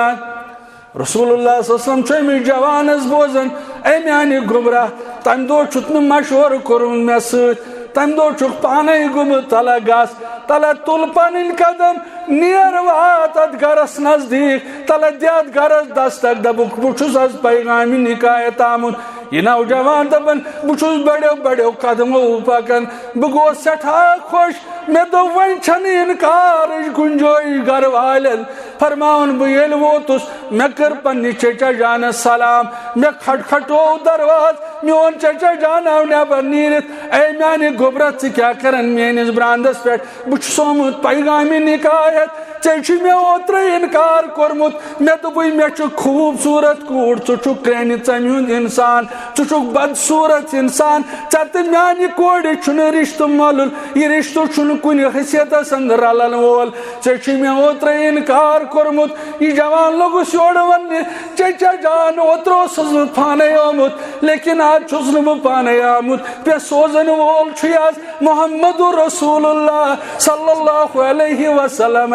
رسول اللہ صلی اللہ علیہ وسلم چھُ أمِس جوانس بوزان، اے میانہِ گوٚبرا، تمہِ دۄہ چھُتھ نہٕ مشورٕ کوٚرمُت مےٚ سۭتۍ، تمہِ دۄہ چھُکھ پانے گوٚمُت، تلہ گژھ، تلہ تُل پنٕنۍ قدم، نیر وات اتھ گرس نزدیٖک، تلہ دِ اتھ گرس دستک، دپُکھ، بہٕ چھُس از پیغامِ نکایت آمُت۔ یہِ نوجوان دپان، بہٕ چھُس بڑیو بڑیو قدمو پکان، بہٕ گوس سٮ۪ٹھاہ خۄش، مےٚ دوٚپ، وۄنۍ چھنہٕ انکارٕچ گُنجٲیِش گرٕ والٮ۪ن۔ فرماوان، بہٕ ییٚلہِ ووتُس، مےٚ کٔر پننہِ چچا جانس سلام، مےٚ کھٹکھٹوو دروازٕ، میون چچا جان آو نٮ۪بر نیٖرِتھ، اے میانہِ گوٚبرا، ژٕ کیٛاہ کران میٲنِس براندس پٮ۪ٹھ؟ بہٕ چھُس آمُت پیغامِ نکایت، ژےٚ چھُے مےٚ اوترَے انکار کوٚرمُت، مےٚ دوٚپُے مےٚ چھُ خوٗبصوٗرت کوٗر، ژٕ چھُکھ کرٛیٚہنہِ ژَمہِ ہُنٛد انسان، ژٕ چھُکھ بدصوٗرت انسان، ژےٚ تہٕ میانہِ کورِ چھُنہٕ رشتہٕ مۄلُل، یہِ رشتہٕ چھُنہٕ کُنہِ حیثیتس اندر رلن وول، ژےٚ چھُے مےٚ اوترَے انکار کوٚرمُت۔ یہِ جوان لوٚگُس یورٕ وننہِ، چچا جان، اوترٕ اوسُس بہٕ پانے آمُت، لیکن آز چھُس نہٕ بہٕ پانے آمُت، مےٚ سوزن وول چھُ از محمد رسول اللہ صلی اللہ علیہ وسلم۔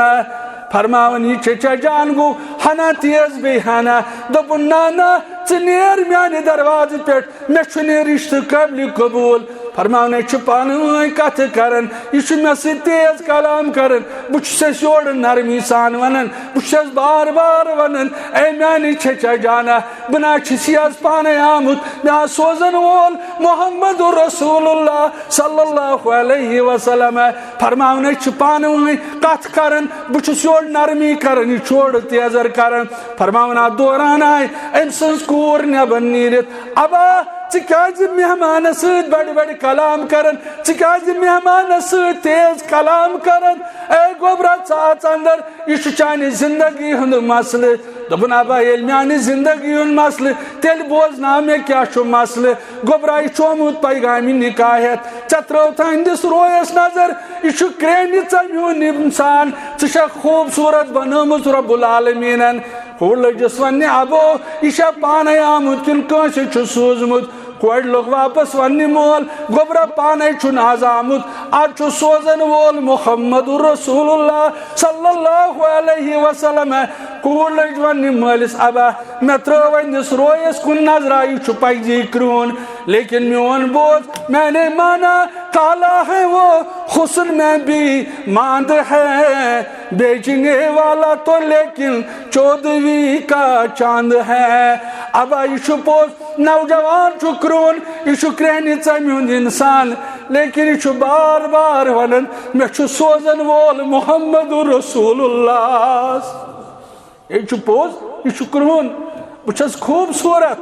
فرماوان، یہِ چچا جان گوٚو ہنا تیز بیٚیہِ ہنا، دوٚپُن، نہ نہ، ژٕ نیر میانہِ دروازٕ پٮ۪ٹھ، مےٚ چھُنہٕ یہِ رشتہٕ قٲبلِ قبوٗل۔ فرماوان، أسۍ چھِ پانہٕ وٲنۍ کتھٕ کران، یہِ چھُ مےٚ سۭتۍ تیز کلام کران، بہٕ چھُس أسۍ یورٕ نرمی سان ونان، بہٕ چھُس أسۍ بار بار ونان، اے میانہِ چچا جانا، بہٕ نہ چھُس یہِ از پانے آمُت، مےٚ حظ سوزن وول محمد رسول اللہ صلی اللہ علیہ وسلم۔ فرماوان، أسۍ چھِ پانہٕ وٲنۍ کتھ کران، بہٕ چھُس یورٕ نرمی کران، یہِ چھُ اورٕ تیزر کران۔ فرماوان، اتھ دوران آیہِ أمۍ سٕنٛز کوٗر نٮ۪بر نیٖرِتھ، ابا، ژٕ کیازِ مہمانس سۭتۍ بڑِ بڑِ کلام کران؟ ژٕ کیازِ مہمانس سۭتۍ تیز کلام کران؟ اے گوبرا، ژٕ اژ اندر، یہِ چھُ چانہِ زندگی ہُنٛد مسلہٕ۔ دوٚپُن، ابا، ییٚلہِ میانہِ زندگی ہُنٛد مسلہٕ، تیٚلہِ بوزناو مےٚ کیٛاہ چھُ مسلہٕ۔ گوٚبرا، یہِ چھُ آمُت پیغامِ نکاح ہٮ۪تھ۔ ژےٚ ترٲوتھ أہنٛدِس رویس نظر، یہِ چھُ کرٛیٚہنہِ ژَمہِ ہُنٛد انسان۔ ژٕ چھَکھ خوٗبصوٗرت بنٲومٕژ رب العالمیٖنن۔ کوٗر لٔجِس وننہِ، ابو، یہِ چھا پانے آمُت کِنہٕ کٲنٛسہِ چھُ سوٗزمُت؟ کورِ لوٚگ واپس وننہِ، مول، گوٚبرا، پانے چھُنہٕ از آمُت، از چھُ سوزن وول محمد رسول اللہ صلی اللہ علیہ وسلم۔ کوٗر لٔج وننہِ مٲلِس، ابا، مےٚ ترٲو أہنٛدِس رویس کُن نظرا، یہِ چھُ پزی کرٛہُن، لیکن میون بوز، میں نے مانا کالا ہے وہ، حسن میں بھی ماند ہے، بیچنے والا تو لیکن چودھویں کا چاند ہے۔ ابا، یہِ چھُ پوٚز، نوجوان چھُ کرٛہُن، یہِ چھُ کرٛیٚہنہِ ژَمہِ ہُنٛد انسان، لیکن یہِ چھُ بار بار ونان، مےٚ چھُ سوزن وول محمد رسول اللہ۔ یہِ چھُ پوٚز، یہِ چھُ کرٛہُن، بہٕ چھَس خوٗبصوٗرت،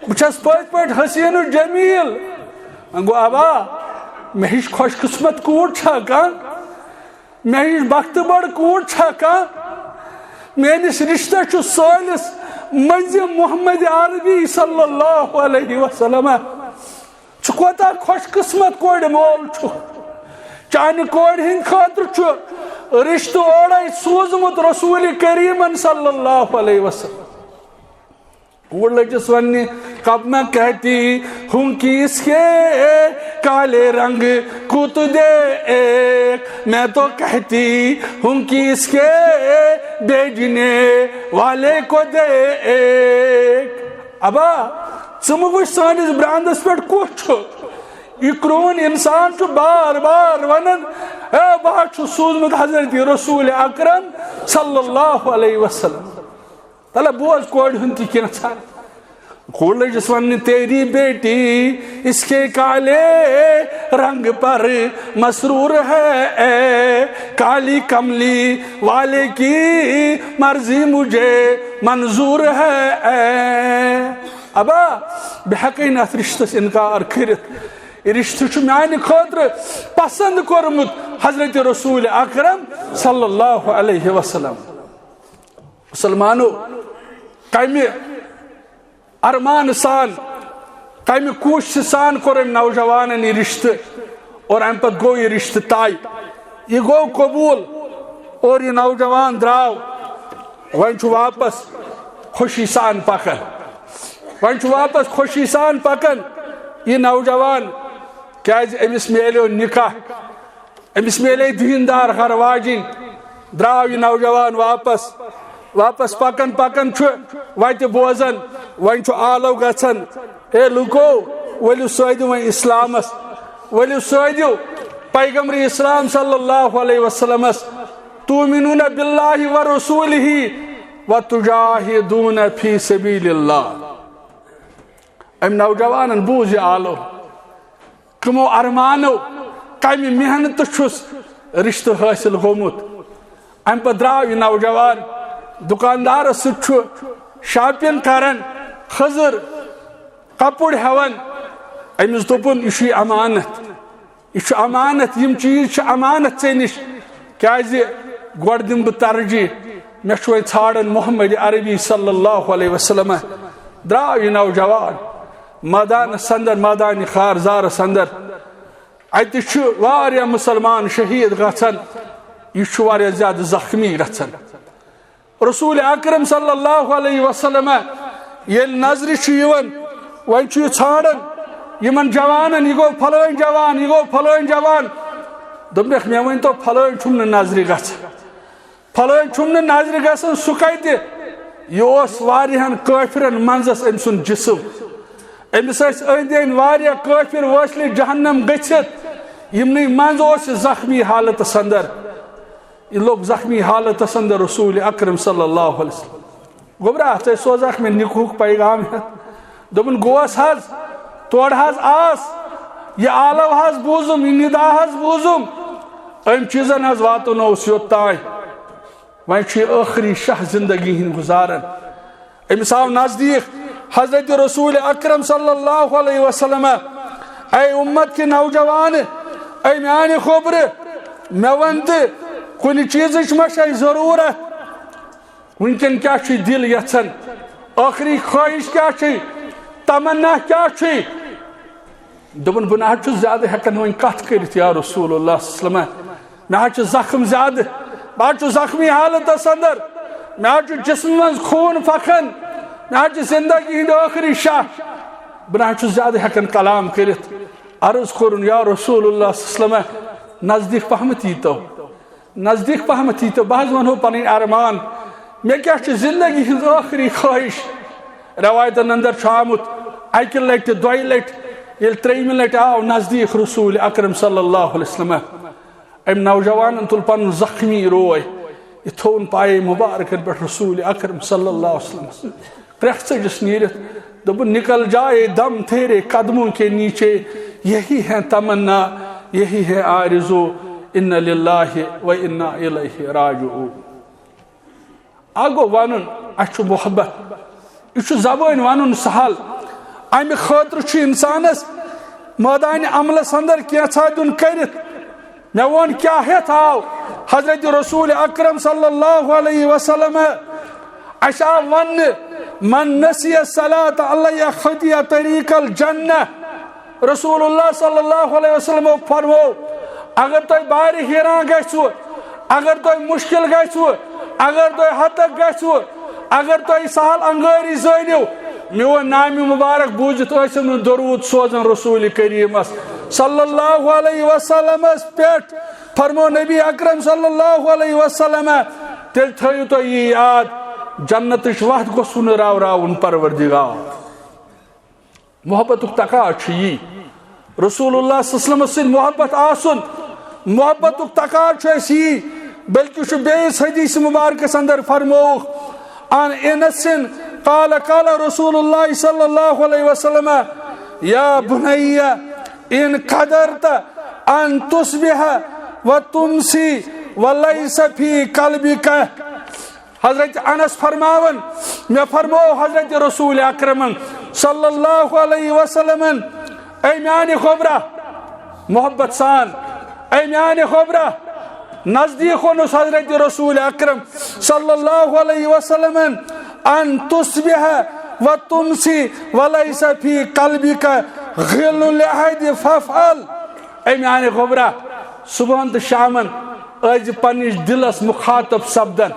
بہٕ چھَس پٔتۍ پٲٹھۍ حسین و جمیل۔ وۄنۍ گوٚو، ابا، مےٚ ہِش خۄش قسمت کوٗر چھا کانٛہہ؟ مےٚ ہِش بختہٕ بٔڑ کوٗر چھا کانٛہہ؟ میٲنِس رشتس چھُ سٲنِس مٔنٛزِم محمد عربی صلی اللہ علیہ وسلم۔ ژٕ کوتاہ خۄش قسمت کورِ مول چھُکھ۔ چانہِ کورِ ہٕنٛدِ خٲطرٕ چھُ رشتہٕ اورے سوٗزمُت رسول کریمن صلی اللہ علیہ وسلم۔ کوٗر لٔجِس وننہِ، کب میں کہتی ہوں کہ اس کے کالے رنگ کو تو دیکھ، میں تو کہتی ہوں کہ اس کے بیچنے والے کو دیکھ۔ ابا، ژٕ مہٕ وٕچھ سٲنِس براندس پٮ۪ٹھ کُس چھُ۔ یہِ کرٛہُن انسان چھُ بار بار ونان، اے، بہٕ حظ چھُس سوٗزمُت حضرت رسول اکرم صلی اللہ علیہ وسلم۔ تلہ بوز کورِ ہُنٛد تہِ کینٛژھا۔ کوٗر لٔجِس وننہِ، تیری بیٹی اس کے کالے رنگ پر مسرور ہے، اے کالی کملی والے کی مرضی مجھے منظور ہے، اے۔ ابا، بہٕ ہٮ۪کَے نہٕ اَتھ رِشتَس اِنکار کٔرِتھ۔ یہِ رشتہٕ چھُ میانہِ خٲطرٕ پسند کوٚرمُت حضرت رسول اکرم صلی اللہ علیہ وسلم۔ مسلمانو، کمہِ ارمان سان، کمہِ کوٗششہِ سان کوٚر أمۍ نوجوانن یہِ رشتہٕ، اور امہِ پتہٕ گوٚو یہِ رشتہٕ طے، یہِ گوٚو قبول، اور یہِ نوجوان درٛاو۔ وۄنۍ چھُ واپس خوشی سان پکان، وۄنۍ چھُ واپس خوشی سان پکان یہِ نوجوان، کیازِ أمِس میلیو نکاح۔ أمِس میلے دیٖندار گرٕ واجِنۍ۔ درٛاو یہِ نوجوان واپس۔ واپس پکان پکان چھُ وتہِ بوزان، وۄنۍ چھُ آلو گژھان، اے لوٗکو، ؤلِو سٲدِو وۄنۍ اسلامس، ؤلِو سٲدِو پیغمبر اسلام صلی اللہ علیہ وسلمس، تؤمنون باللہ ورسولہ وتجاہدون فی سبیل اللہ۔ أمۍ نوجوانن بوٗز یہِ آلو۔ کمو ارمانو، کمہِ محنتہٕ چھُس رشتہٕ حٲصِل گوٚمُت۔ امہِ پتہٕ درٛاو یہِ نوجوان، دُکاندارس سۭتۍ چھُ shopping کران، خٔزٕر، کپُر ہٮ۪وان۔ أمِس دوٚپُن، یہِ چھُے امانت، یہِ چھُ امانت، یِم چیٖز چھِ امانت ژےٚ نِش، کیازِ گۄڈٕ دِمہٕ بہٕ ترجیح، مےٚ چھُ وۄنۍ ژھانڈان محمد عربی صلی اللہ علیہ وسلم۔ درٛاو یہِ نوجوان مٲدانس اندر، مٲدانہِ خار زارس اندر۔ اتہِ چھِ واریاہ مسلمان شہید گژھان، یہِ چھُ واریاہ زیادٕ زخمی گژھان۔ رسول اکرم صلی اللہ علیہ وسلم ییٚلہِ نظرِ چھُ یِوان، وۄنۍ چھُ یہِ ژھانڈان یِمن جوانن، یہِ گوٚو فلٲنۍ جوان، یہِ گوٚو فلٲنۍ جوان۔ دوٚپنکھ، مےٚ ؤنۍ تو، فلٲنۍ چھُم نہٕ نظرِ گژھان۔ فلٲنۍ چھُم نہٕ نظرِ گژھان، سُہ کتہِ؟ یہِ اوس واریاہن کٲفرن منٛزس أمۍ سُنٛد جسم۔ أمِس ٲسۍ أنٛدۍ أنٛدۍ واریاہ کٲفر وٲسلہِ جہنم گٔژھِتھ، یِمنٕے منٛز اوس یہِ زخمی حالتس اندر۔ یہِ لوٚگ زخمی حالتس اندر رسول اکرم صلی اللہ علیہ وسلم۔ گوٚبرا، ژےٚ سوزکھ مےٚ نِکہُک پیغام ہٮ۪تھ۔ دوٚپُن، گوس حظ، تورٕ حظ آس، یہِ آلو حظ بوٗزُم، یہِ ندا حظ بوٗزُم، أمۍ چیٖزن حظ واتنووُس یوٚت تام۔ وۄنۍ چھُ یہِ ٲخری شاہ زندگی ہٕنٛدۍ گُزاران۔ أمِس آو نزدیٖک حضرت رسول اکرم صلی اللہ علیہ وسلم، اے امت کہِ نوجوان، اے میانہِ کھوبرٕ، مےٚ وَن تہٕ، کُنہِ چیٖزٕچ ما چھے ضروٗرت؟ وٕنکٮ۪ن کیٛاہ چھُے دِل یژھان؟ ٲخری خٲہِش کیٛاہ چھُے؟ تمنا کیٛاہ چھُے؟ دوٚپُن، بہٕ نہ حظ چھُس زیادٕ ہٮ۪کان وۄنۍ کتھ کٔرِتھ یا رسول اللہ صلی اللہ علیہ وسلم۔ مےٚ حظ چھُ زخم زیادٕ، بہٕ حظ چھُس زخمی حالتس اندر، مےٚ حظ چھُ جسمہٕ منٛز خوٗن پکان، مےٚ حظ چھُ زندگی ہٕنٛدۍ ٲخری شاہ، بہٕ نہ حظ چھُس زیادٕ ہٮ۪کان کلام کٔرِتھ۔ عرض کوٚرُن، یا رسول اللہ صلی اللہ علیہ وسلم، نزدیٖک پہمتھ ییٖتو۔ نزدیٖک پہمتھ ییٖتو، بہٕ حظ ونہو پنٕنۍ ارمان، مےٚ کیٛاہ چھِ زندگی ہٕنٛز ٲخری خٲہِش۔ روایتن اندر چھُ آمُت، اکہِ لٹہِ، دۄیہِ لٹہِ، ییٚلہِ ترٛیٚیِمہِ لٹہِ آو نزدیٖک رسول اکرم صلی اللہ علیہ وسلم، أمۍ نوجوانن تُل پنُن زخمی روے، یہِ تھوٚوُن پایے مبارکن پٮ۪ٹھ رسول اکرم صلی اللہ علیہ وسلم۔ کرٛٮ۪کھ ژٔجِس نیٖرِتھ دوٚپُن، نکل جائے دم تیرے قدموں کے نیچے، یہی ہے تمنا، یہی ہے آرزو، انا للہ و انا الیہ راجعون۔ اکھ گوٚو ونُن، اسہِ چھُ محبت، یہِ چھُ زبٲنۍ ونُن سہل، امہِ خٲطرٕ چھُ انسانس مٲدانِ عملس اندر کینٛژھا دیُن کٔرِتھ۔ مےٚ ووٚن، کیٛاہ ہٮ۪تھ آو حضرت رسول اکرم صلی اللہ علیہ وسلم؟ اسہِ آو وننہٕ، من نسی الصلاۃ علی خطی طریق الجنہ۔ رسول اللہ صلی اللہ علیہ وسلم فرمو، اگر تۄہہِ بارِ حیران گژھِوٕ، اگر تۄہہِ مشکل گژھِوٕ، اگر تۄہہِ ہتک گژھِوٕ، اگر تۄہہِ سہل انگٲری زٲنِو، میون نامِ مبارک بوٗزِتھ ٲسِو نہٕ درود سوزان رسول کریمس صلی اللہ علیہ وسلمس پٮ۪ٹھ۔ فرمو نبی اکرم صلی اللہ علیہ وسلم، تیٚلہِ تھٲیِو تُہۍ یہِ یاد، جنتٕچ وتھ گوٚژھوٕ نہٕ راوراوُن پروردگار۔ محبتُک تقاضہٕ چھُ یی۔ رسول اللہ صلی اللہ علیہ وسلمس سۭتۍ محبت آسُن، محبتُک تقاضہٕ چھُ اَسہِ یی، بلکہِ چھُ بیٚیِس حدیث مبارکس اندر فرمووُکھ، عن انس قال قال رسول اللہ صلی اللہ علیہ وسلم، یا بنی ان قدرت ان تصبح و تمسی و لیس فی قلبک۔ حضرت انس فرماون، مےٚ فرموو حضرت رسول اکرمن صلی اللہ علیہ وسلمن، اے میانہِ گوبرا، محبت سان، اے میانہِ خبرہ، نزدیک اونس حضرت رسول اکرم صلی اللہ علیہ وسلم، ان تصبح و تمسی و لیس فی قلبک غل لأحد فافعل۔ اے میانہِ خبرہ، صبحن تہٕ شامن ٲسۍ زِ پننِس دلس مخاطب سپدان،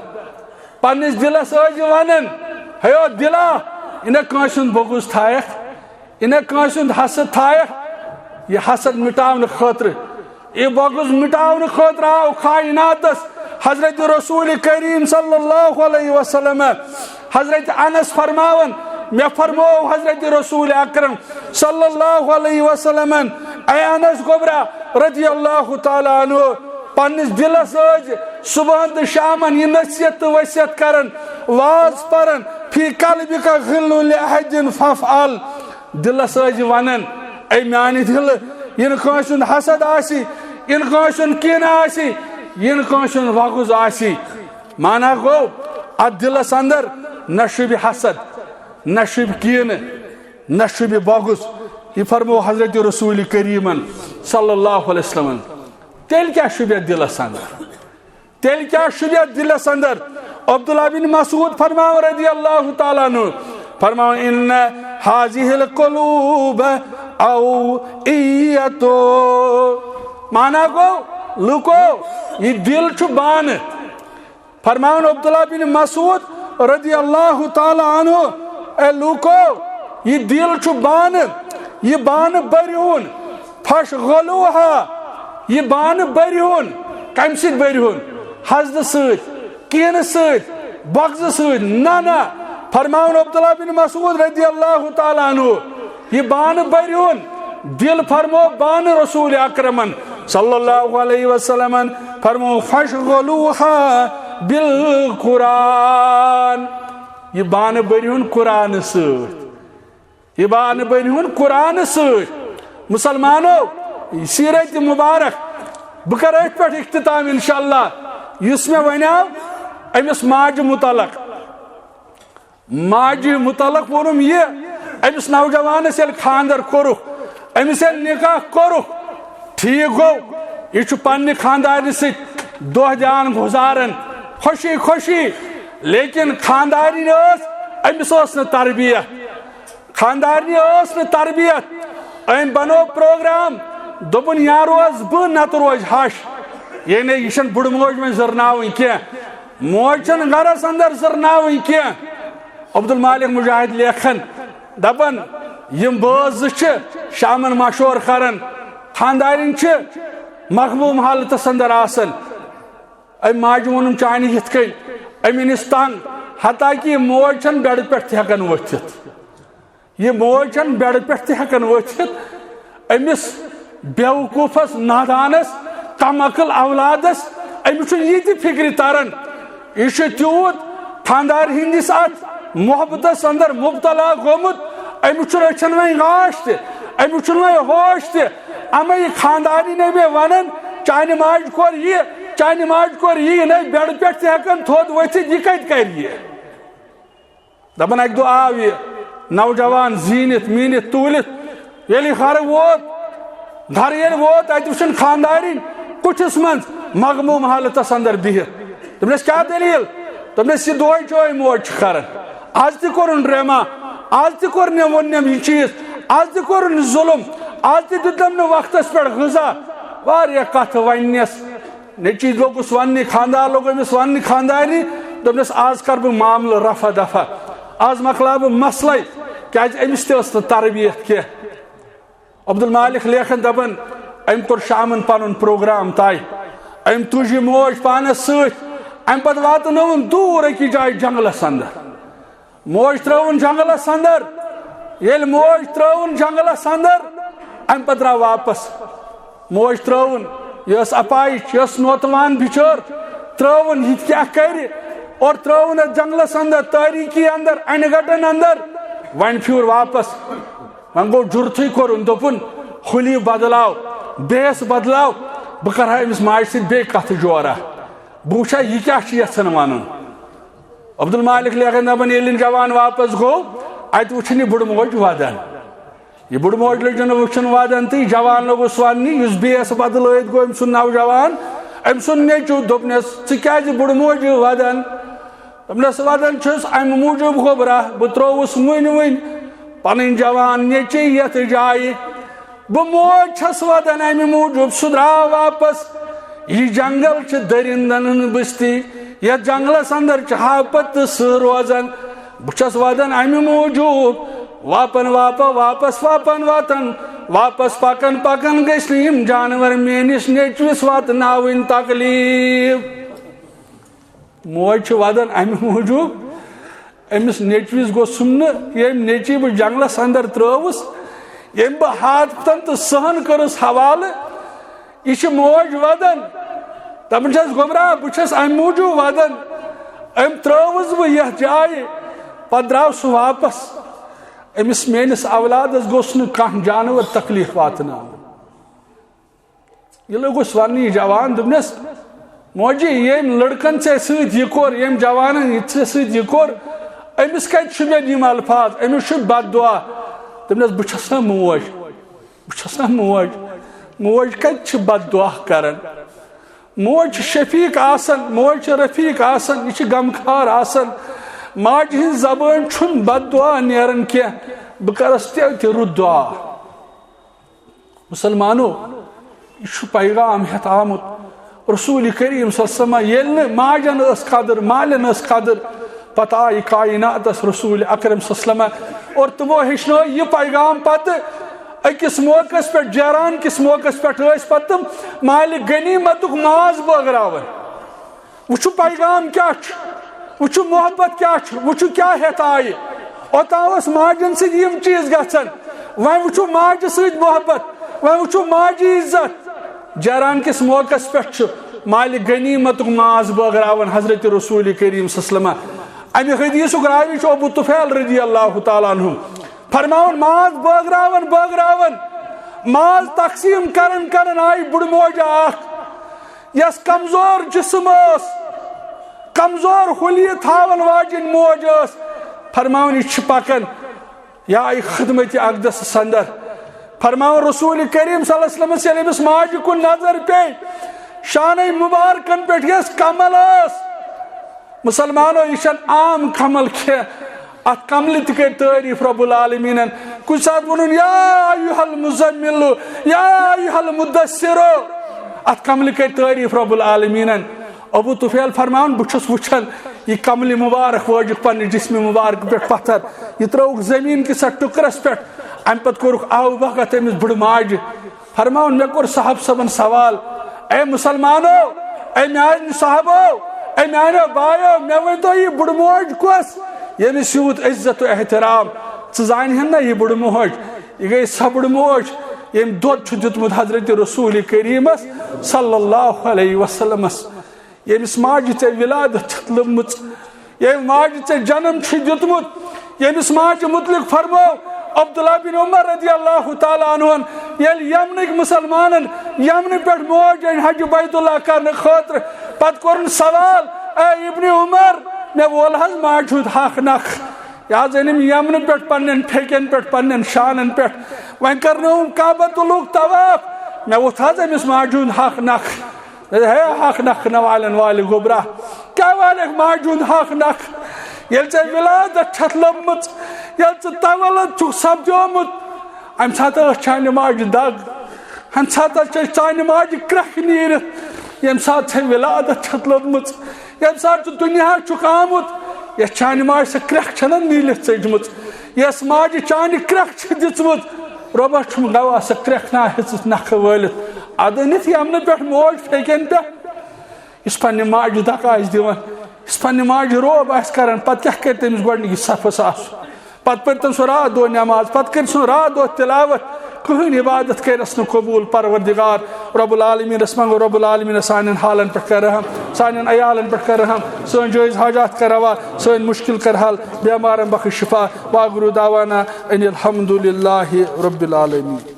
پننِس دلس ٲسۍ زِ ونان، ہے او دلا، یہِ نہ کٲنٛسہِ ہُنٛد بغض تھایکھ، یہِ نہ کٲنٛسہِ ہُنٛد حسد تھایکھ، یہِ حسد مٹاونہٕ خٲطرٕ، یہِ بغض مٹاونہٕ خٲطرٕ آو کائناتس حضرت رسول کریم صلی اللہ علیہ وسلم۔ حضرت انس فرماون، مےٚ فرموو حضرت رسول اکرم صلی اللہ علیہ وسلم، اے انس گوبرا رضی اللہ تعالیٰ عنہ، پننِس دلس ٲسۍ صبحن تہٕ شامن یہِ نصیحت تہٕ وصیت کران، واز پران، فی قلبک غل لأحد فافعل۔ دلس ٲسۍ ونان، اے میانہِ دلہٕ، یہِ نہٕ کٲنٛسہِ ہُنٛد حسد آسہِ، یہِ نہٕ کٲنٛسہِ ہُنٛد کینہٕ آسہِ، یہِ نہٕ کٲنٛسہِ ہُنٛد بغض آسہِ۔ معنی گوٚو، اتھ دلس اندر نہ شوٗبہِ حسد، نہ شوٗبہِ کینہٕ، نہ شوٗبہِ بغض۔ یہِ فرموو حضرت رسول کریمن صلی اللہ علیہ وسلمن۔ تیٚلہِ کیٛاہ شوٗبہِ اتھ دلس اندر؟ تیٚلہِ کیٛاہ شوٗبہِ اتھ دلس اندر؟ عبداللہ بن مسعود فرماوان رضی اللہ تعالیٰ عنہ، فرماوان، ان هذه القلوب اوعیة۔ معنی گوٚو، لوٗکو، یہِ دل چھُ بانہٕ۔ فرماوان عبداللہ بن مسعود رضی اللہ تعالیٰ عنہ، اے لوٗکو، یہِ دل چھُ بانہٕ، یہِ بانہٕ بٔرۍہُن، فشغلوها، یہِ بانہٕ بٔرۍہُن۔ کمہِ سۭتۍ بٔرۍہُن؟ حسدٕ سۭتۍ، کینہٕ سۭتۍ، بغضہٕ سۭتۍ؟ نہ، نہ۔ فرماوان عبداللہ بن مسعود رضی اللہ تعالیٰ عنہ، یہِ بانہٕ بٔرۍہُن، دل فرمو بانہٕ رسول اکرمن صلی اللہ علیہ وسلمن، فرمو، فشغلوها بالقرآن۔ یہِ بانہٕ بٔرۍہُن قرآنہٕ سۭتۍ۔ یہِ بانہٕ بٔرۍہُن قرآنہٕ سۭتۍ۔ مسلمانو، سیرت مبارک، بہٕ کرٕ أتھۍ پٮ۪ٹھ اختتام انشاءاللہ، یُس مےٚ ونیو أمِس ماجہِ متعلق۔ ماجہِ متعلق ووٚنُم یہِ، أمِس نوجوانس ییٚلہِ خاندر کوٚرُکھ، أمِس ییٚلہِ نکاح کوٚرُکھ، ٹھیک گوٚو، یہِ چھُ پننہِ خاندارنہِ سۭتۍ دۄہ دیان گُزاران، خوشی خوشی، لیکن خاندارنۍ ٲس، أمِس ٲس نہٕ تربیت۔ خاندارنہِ ٲس نہٕ تربیت۔ أمۍ بنوو پروگرام، دوٚپُن، یا روز بہٕ، نتہٕ روزِ ہش۔ یعنی، یہِ چھَنہٕ بُڈٕ موج وۄنۍ زٕرناوٕنۍ کینٛہہ۔ موج چھَنہٕ گرس اندر زٕرناوٕنۍ کینٛہہ۔ عبدالمالک مجاہد لیکھان، دپان، یِم بٲژ زٕ چھِ شامن مشورٕ کران، خاندارِنۍ چھِ مغموم حالتس اندر آسان۔ أمۍ ماجہِ ووٚنُن، چانہِ یِتھ کٔنۍ، أمۍ أنِس تنگ، حتیٰ کہ یہِ موج چھَنہٕ بیڈٕ پٮ۪ٹھ تہِ ہٮ۪کان ؤتھِتھ۔ یہِ موج چھَنہٕ بیڈٕ پٮ۪ٹھ تہِ ہٮ۪کان ؤتھِتھ۔ أمِس بیوقوٗفس، نادانس، کم عقل اولادس، أمِس چھُنہٕ یہِ تہِ فِکرِ تران۔ یہِ چھُ تیوٗت خاندارِ ہٕنٛدِس اتھ محبتس اندر مبتلا گوٚمُت، أمِس چھُنہٕ أچھن وۄنۍ گاش تہِ، أمِس چھُنہٕ وۄنۍ ہوش تہِ۔ اما یہِ خاندارِنۍ مےٚ ونان، چانہِ ماجہِ کوٚر یہِ، چانہِ ماجہِ کوٚر یہِ، یہِ نَے بیڈٕ پٮ۪ٹھ تہِ ہٮ۪کان تھوٚد ؤتھِتھ، یہِ کتہِ کرِ یہِ؟ دپان، اکہِ دۄہ آو یہِ نوجوان زیٖنِتھ میٖنِتھ توٗلِتھ، ییٚلہِ یہِ گرٕ ووت، گرٕ ییٚلہِ ووت، اتہِ وٕچھُن خاندارِنۍ کُٹھِس منٛز مغموم حالتس اندر بِہِتھ۔ دوٚپنس، کیٛاہ دٔلیٖل؟ دوٚپنس، یہِ دۄہے چٲے موج چھِ کران، از تہِ کوٚرُن ڈرامہ، از تہِ کوٚر نہٕ، ووٚن نہٕ یہِ چیٖز، از تہِ کوٚرُن ظُلم، از تہِ دیُتنم نہٕ وقتس پٮ۪ٹھ غذا۔ واریاہ کتھٕ وننس۔ نیٚچی لوٚگُس وننہِ، خاندار لوٚگ أمِس وننہِ، خاندارنہِ۔ دوٚپنس، از کرٕ بہٕ معاملہٕ رفع دفع، از مۄکلاو بہٕ مسلے، کیازِ أمِس تہِ ٲس نہٕ تربیت کینٛہہ۔ عبدالمالک لیکھان، دپان، أمۍ کوٚر شامن پنُن پروگرام طے، أمۍ تُج یہِ موج پانس سۭتۍ، امہِ پتہٕ واتنٲوٕن دوٗر أکِس جایہِ جنگلس اندر۔ موج ترٲوٕن جنگلس اندر۔ ییٚلہِ موج ترٲوٕن جنگلس اندر، امہِ پتہٕ درٛاو واپس۔ موج ترٲوٕن، یہِ ٲس اپایِچ، یہِ ٲس نوتوان بِچٲر، ترٲوٕن، یہِ تہِ کیٛاہ کرِ؟ اور ترٲوٕن اتھ جنگلس اندر، تٲریٖکی اندر، انہِ گٹن اندر۔ وۄنۍ پھیوٗر واپس۔ وۄنۍ گوٚو جُرتھٕے کوٚرُن، دوٚپُن، حُلی بدلاو، بیس بدلاو، بہٕ کرٕ ہا أمِس ماجہِ سۭتۍ بیٚیہِ کتھٕ جورا، بہٕ وٕچھٕ ہا، یہِ کیٛاہ چھِ یژھان ونُن۔ عبدالمالک لیکھان، دپان، ییٚلہِ نہٕ جوان واپس گوٚو، اتہِ وٕچھُن یہِ بُڈٕ موج ودان۔ یہِ بُڈٕ موج لٔج نہٕ وٕچھُن وَدَن تہٕ یہِ جوان لوٚگُس وَننہِ، یُس بیٚیِس بدلٲیِتھ گوٚو أمۍ سُنٛد نوجوان، أمۍ سُنٛد نیٚچوٗ۔ دوٚپنَس، "ژٕ کیٛازِ بُڈٕ موج وَدَن؟" دوٚپنَس، "وَدَن چھُس اَمہِ موٗجوٗب گوٚبرا، بہٕ ترٛووُس وٕنۍ وٕنۍ پَنٕنۍ جوان نیٚچِی یَتھ جایہِ۔ بہٕ موج چھَس وَدَن اَمہِ موٗجوٗب، سُہ درٛاو واپَس۔ یہِ جنگل چھِ دٔرِندَن ہٕنٛز بستی، یَتھ جنگلَس اندر چھِ ہاپت تہٕ سٕہہ روزان۔ بہٕ چھَس وَدَن اَمہِ موٗجوٗب، واپَن واپَن واپَس واپَن واتَن، واپَس پَکَن پَکَن گٔژھۍ نہٕ یِم جانوَر میٛٲنِس نیٚچوِس واتناوٕنۍ تکلیٖف۔" موج چھِ وَدَن اَمہِ موٗجوٗب، أمِس نیٚچوِس گوٚژھُم نہٕ، ییٚمۍ نیٚچی بہٕ جنگلَس اندر ترٛٲوٕس، ییٚمۍ بہٕ ہاتپتَن تہٕ سٕہَن کٔرٕس حوالہٕ، یہِ چھِ موج وَدَن۔ دَپان چھَس، "گوٚبرا، بہٕ چھَس اَمہِ موٗجوٗب وَدَن، أمۍ ترٛٲوٕس بہٕ یَتھ جایہِ، پَتہٕ درٛاو سُہ واپَس۔ أمِس میٛٲنِس اولادَس گوٚژھ نہٕ کانٛہہ جانوَر تکلیٖف واتناوُن۔" یہِ لوٚگُس وَننہِ یہِ جوان، دوٚپنَس، "موجی، ییٚمۍ لٔڑکَن ژےٚ سۭتۍ یہِ کوٚر، ییٚمۍ جوانَن یہِ ژےٚ سۭتۍ یہِ کوٚر، أمِس کَتہِ چھُ مےٚ یِم الفاظ؟ أمِس چھُ بد دعا۔" دوٚپنَس، "بہٕ چھَس نا موج، بہٕ چھَس نا موج، موج کَتہِ چھِ بد دعا کران؟ موج چھِ شفیق آسان، موج چھِ رفیق آسان، یہِ چھِ غمخار آسان۔ ماجہِ ہٕنٛز زبٲنۍ چھُنہٕ بد دعا نیران کینٛہہ، بہٕ کَرَس تہِ تہِ رُت دعا۔" مسلمانو، یہِ چھُ پیغام ہٮ۪تھ آمُت۔ رسول کریم صلی اللہ علیہ وسلم، ییٚلہِ نہٕ ماجن ٲس قدر، مالٮ۪ن ٲس قدر، پتہٕ آیہِ کائناتس رسول اکرم صلی اللہ علیہ وسلم اور تِمو ہیٚچھنٲو یہِ پیغام۔ پتہٕ أکِس موقعس پٮ۪ٹھ، جیران کِس موقعس پٮ۪ٹھ ٲسۍ پتہٕ تِم مالِ غنیمتُک ماز بٲگراوان۔ وٕچھِو پیغام کیٛاہ چھُ، وٕچھِو محبت کیٛاہ چھُ، وٕچھِو کیٛاہ ہٮ۪تھ آیہِ۔ اوٚتام ٲس ماجن سۭتۍ یِم چیٖز گژھان، وۄنۍ وٕچھِو ماجہِ سۭتۍ محبت، وۄنۍ وٕچھِو ماجہِ عزت۔ جیران کِس موقعس پٮ۪ٹھ چھُ مالِ غنیمتُک ماز بٲگراوان حضرت رسول کریم صلی اللہ علیہ وسلم۔ امہِ حدیثُک راوی چھُ ابو طفیل رضی اللہ تعالیٰ عنہ۔ فرماوان، ماز بٲگراوان بٲگراوان، ماز تقسیٖم کران کران آیہِ بُڈٕ موج اکھ، یۄس کمزور جسم ٲس، کمزور حلیہ تھاون واجِنۍ موج ٲس۔ فرماوان، یہِ چھِ پکان، یہِ آیہِ خدمت اقدسس اندر۔ فرماوان، رسول کریم صلی اللہ علیہ وسلمس ییٚلہِ أمِس ماجہِ کُن نظر پیٚیہِ، شانَے مبارکن پٮ۪ٹھ یۄس کمل ٲس، مسلمانو، یہِ چھَنہٕ عام کمل کینٛہہ۔ اتھ کملہِ تہِ کٔرۍ تعریٖف رب العالمیٖنن۔ کُنہِ ساتہٕ ووٚنُن، یا ایھا المزمل، یا ایھا المدثر۔ اتھ کملہِ کٔرۍ تعریٖف رب العالمیٖنن۔ ابو طفیل فرماوان، بہٕ چھُس وٕچھان یہِ کملہِ مبارک وٲجِکھ پننہِ جسمِ مبارک پٮ۪ٹھ پتھر، یہِ ترٲوُکھ زمین کِس اتھ ٹُکرس پٮ۪ٹھ، امہِ پتہٕ کوٚرُکھ آو بھگت أمِس بٕڈٕ ماجہِ۔ فرماوُن، مےٚ کوٚر صحابہٕ صٲبن سوال، اے مسلمانو، اے میانہِ صحابو، اے میانیو بایو، مےٚ ؤنۍ تو، یہِ بٕڈٕ موج کۄس، ییٚمِس یوٗت عزت و احترام؟ ژٕ زانہِ ہن نا یہِ بٕڈٕ موج؟ یہِ گٔے سۄ بٕڈٕ موج، ییٚمۍ دۄد چھُ دیُتمُت حضرت رسول کریمس صلی اللہ علیہ وسلمس۔ ییٚمِس ماجہِ ژےٚ ولادت چھَتھ لٔبمٕژ، ییٚمہِ ماجہِ ژےٚ جنم چھُے دیُتمُت، ییٚمِس ماجہِ مُتعلق فرموو عبداللہ بن عمر رضی اللہ تعالیٰ عنہن، ییٚلہِ یمنٕکۍ مسلمانن یمنہٕ پٮ۪ٹھ موج أنۍ حج بیت اللہ کرنہٕ خٲطرٕ، پتہٕ کوٚرُن سوال، اے ابن عمر، مےٚ وول حظ ماجہِ ہُنٛد حق نکھٕ۔ یہِ حظ أنِم یمنہٕ پٮ۪ٹھ پننٮ۪ن پھیٚکٮ۪ن پٮ۪ٹھ، پننٮ۪ن شانن پٮ۪ٹھ، وۄنۍ کرنٲوٕم کعبۃ اللُک طواف، مےٚ ووٚتھ حظ أمِس ماجہِ ہُنٛد حق نکھٕ۔ ہے حق نکھٕ نہ والٮ۪ن والہِ گوٚبرا، کیٛاہ والٮ۪کھ ماجہِ ہُنٛد حق نکھٕ؟ ییٚلہِ ژےٚ ولادت چھَتھ لٔبمٕژ، ییٚلہِ ژٕ تولد چھُکھ سپدیومُت، اَمہِ ساتہٕ ٲس چانہِ ماجہِ دگ، اَمہِ ساتہٕ چھےٚ چانہِ ماجہِ کرٛٮ۪کھ نیٖرِتھ، ییٚمہِ ساتہٕ ژےٚ ولادت چھَتھ لٔبمٕژ، ییٚمہِ ساتہٕ ژٕ دُنیا چھُکھ آمُت، یۄس چانہِ ماجہِ سۄ کرٛٮ۪کھ چھَنہ نیٖرِتھ ژٔجمٕژ، یۄس ماجہِ چانہِ کرٛٮ۪کھ چھِ دِژمٕژ، رۄبہ چھُم گواہ سۄ کرٛٮ۪کھ نا ہیٚژٕس نکھٕ وٲلِتھ۔ اَدٕ أنِتھ یمنہٕ پٮ۪ٹھ موج پھیٚکٮ۪ن پٮ۪ٹھ، یُس پننہِ ماجہِ دکہٕ آسہِ دِوان، یُس پننہِ ماجہِ روب آسہِ کران، پتہٕ کیٛاہ کرِ تٔمِس گۄڈٕنِکِس صفس آسُن؟ پتہٕ پٔرۍتن سُہ راتھ دۄہ نٮ۪ماز، پتہٕ کٔرۍ سُہ راتھ دۄہ تلاوت، کٕہٕنۍ عبادت کٔرِس نہٕ قبول۔ پروردگار رب العالمیٖنس منٛگو، رب العالمیٖنس سانٮ۪ن حالن پٮ۪ٹھ کر رحم، سانٮ۪ن عیالن پٮ۪ٹھ کر رحم، سٲنۍ جٲیز حاجات کر روا، سٲنۍ مشکل کر حل، بیمارن بخش شفا۔ واخر دعوانا ان الحمد للہ رب العالمین۔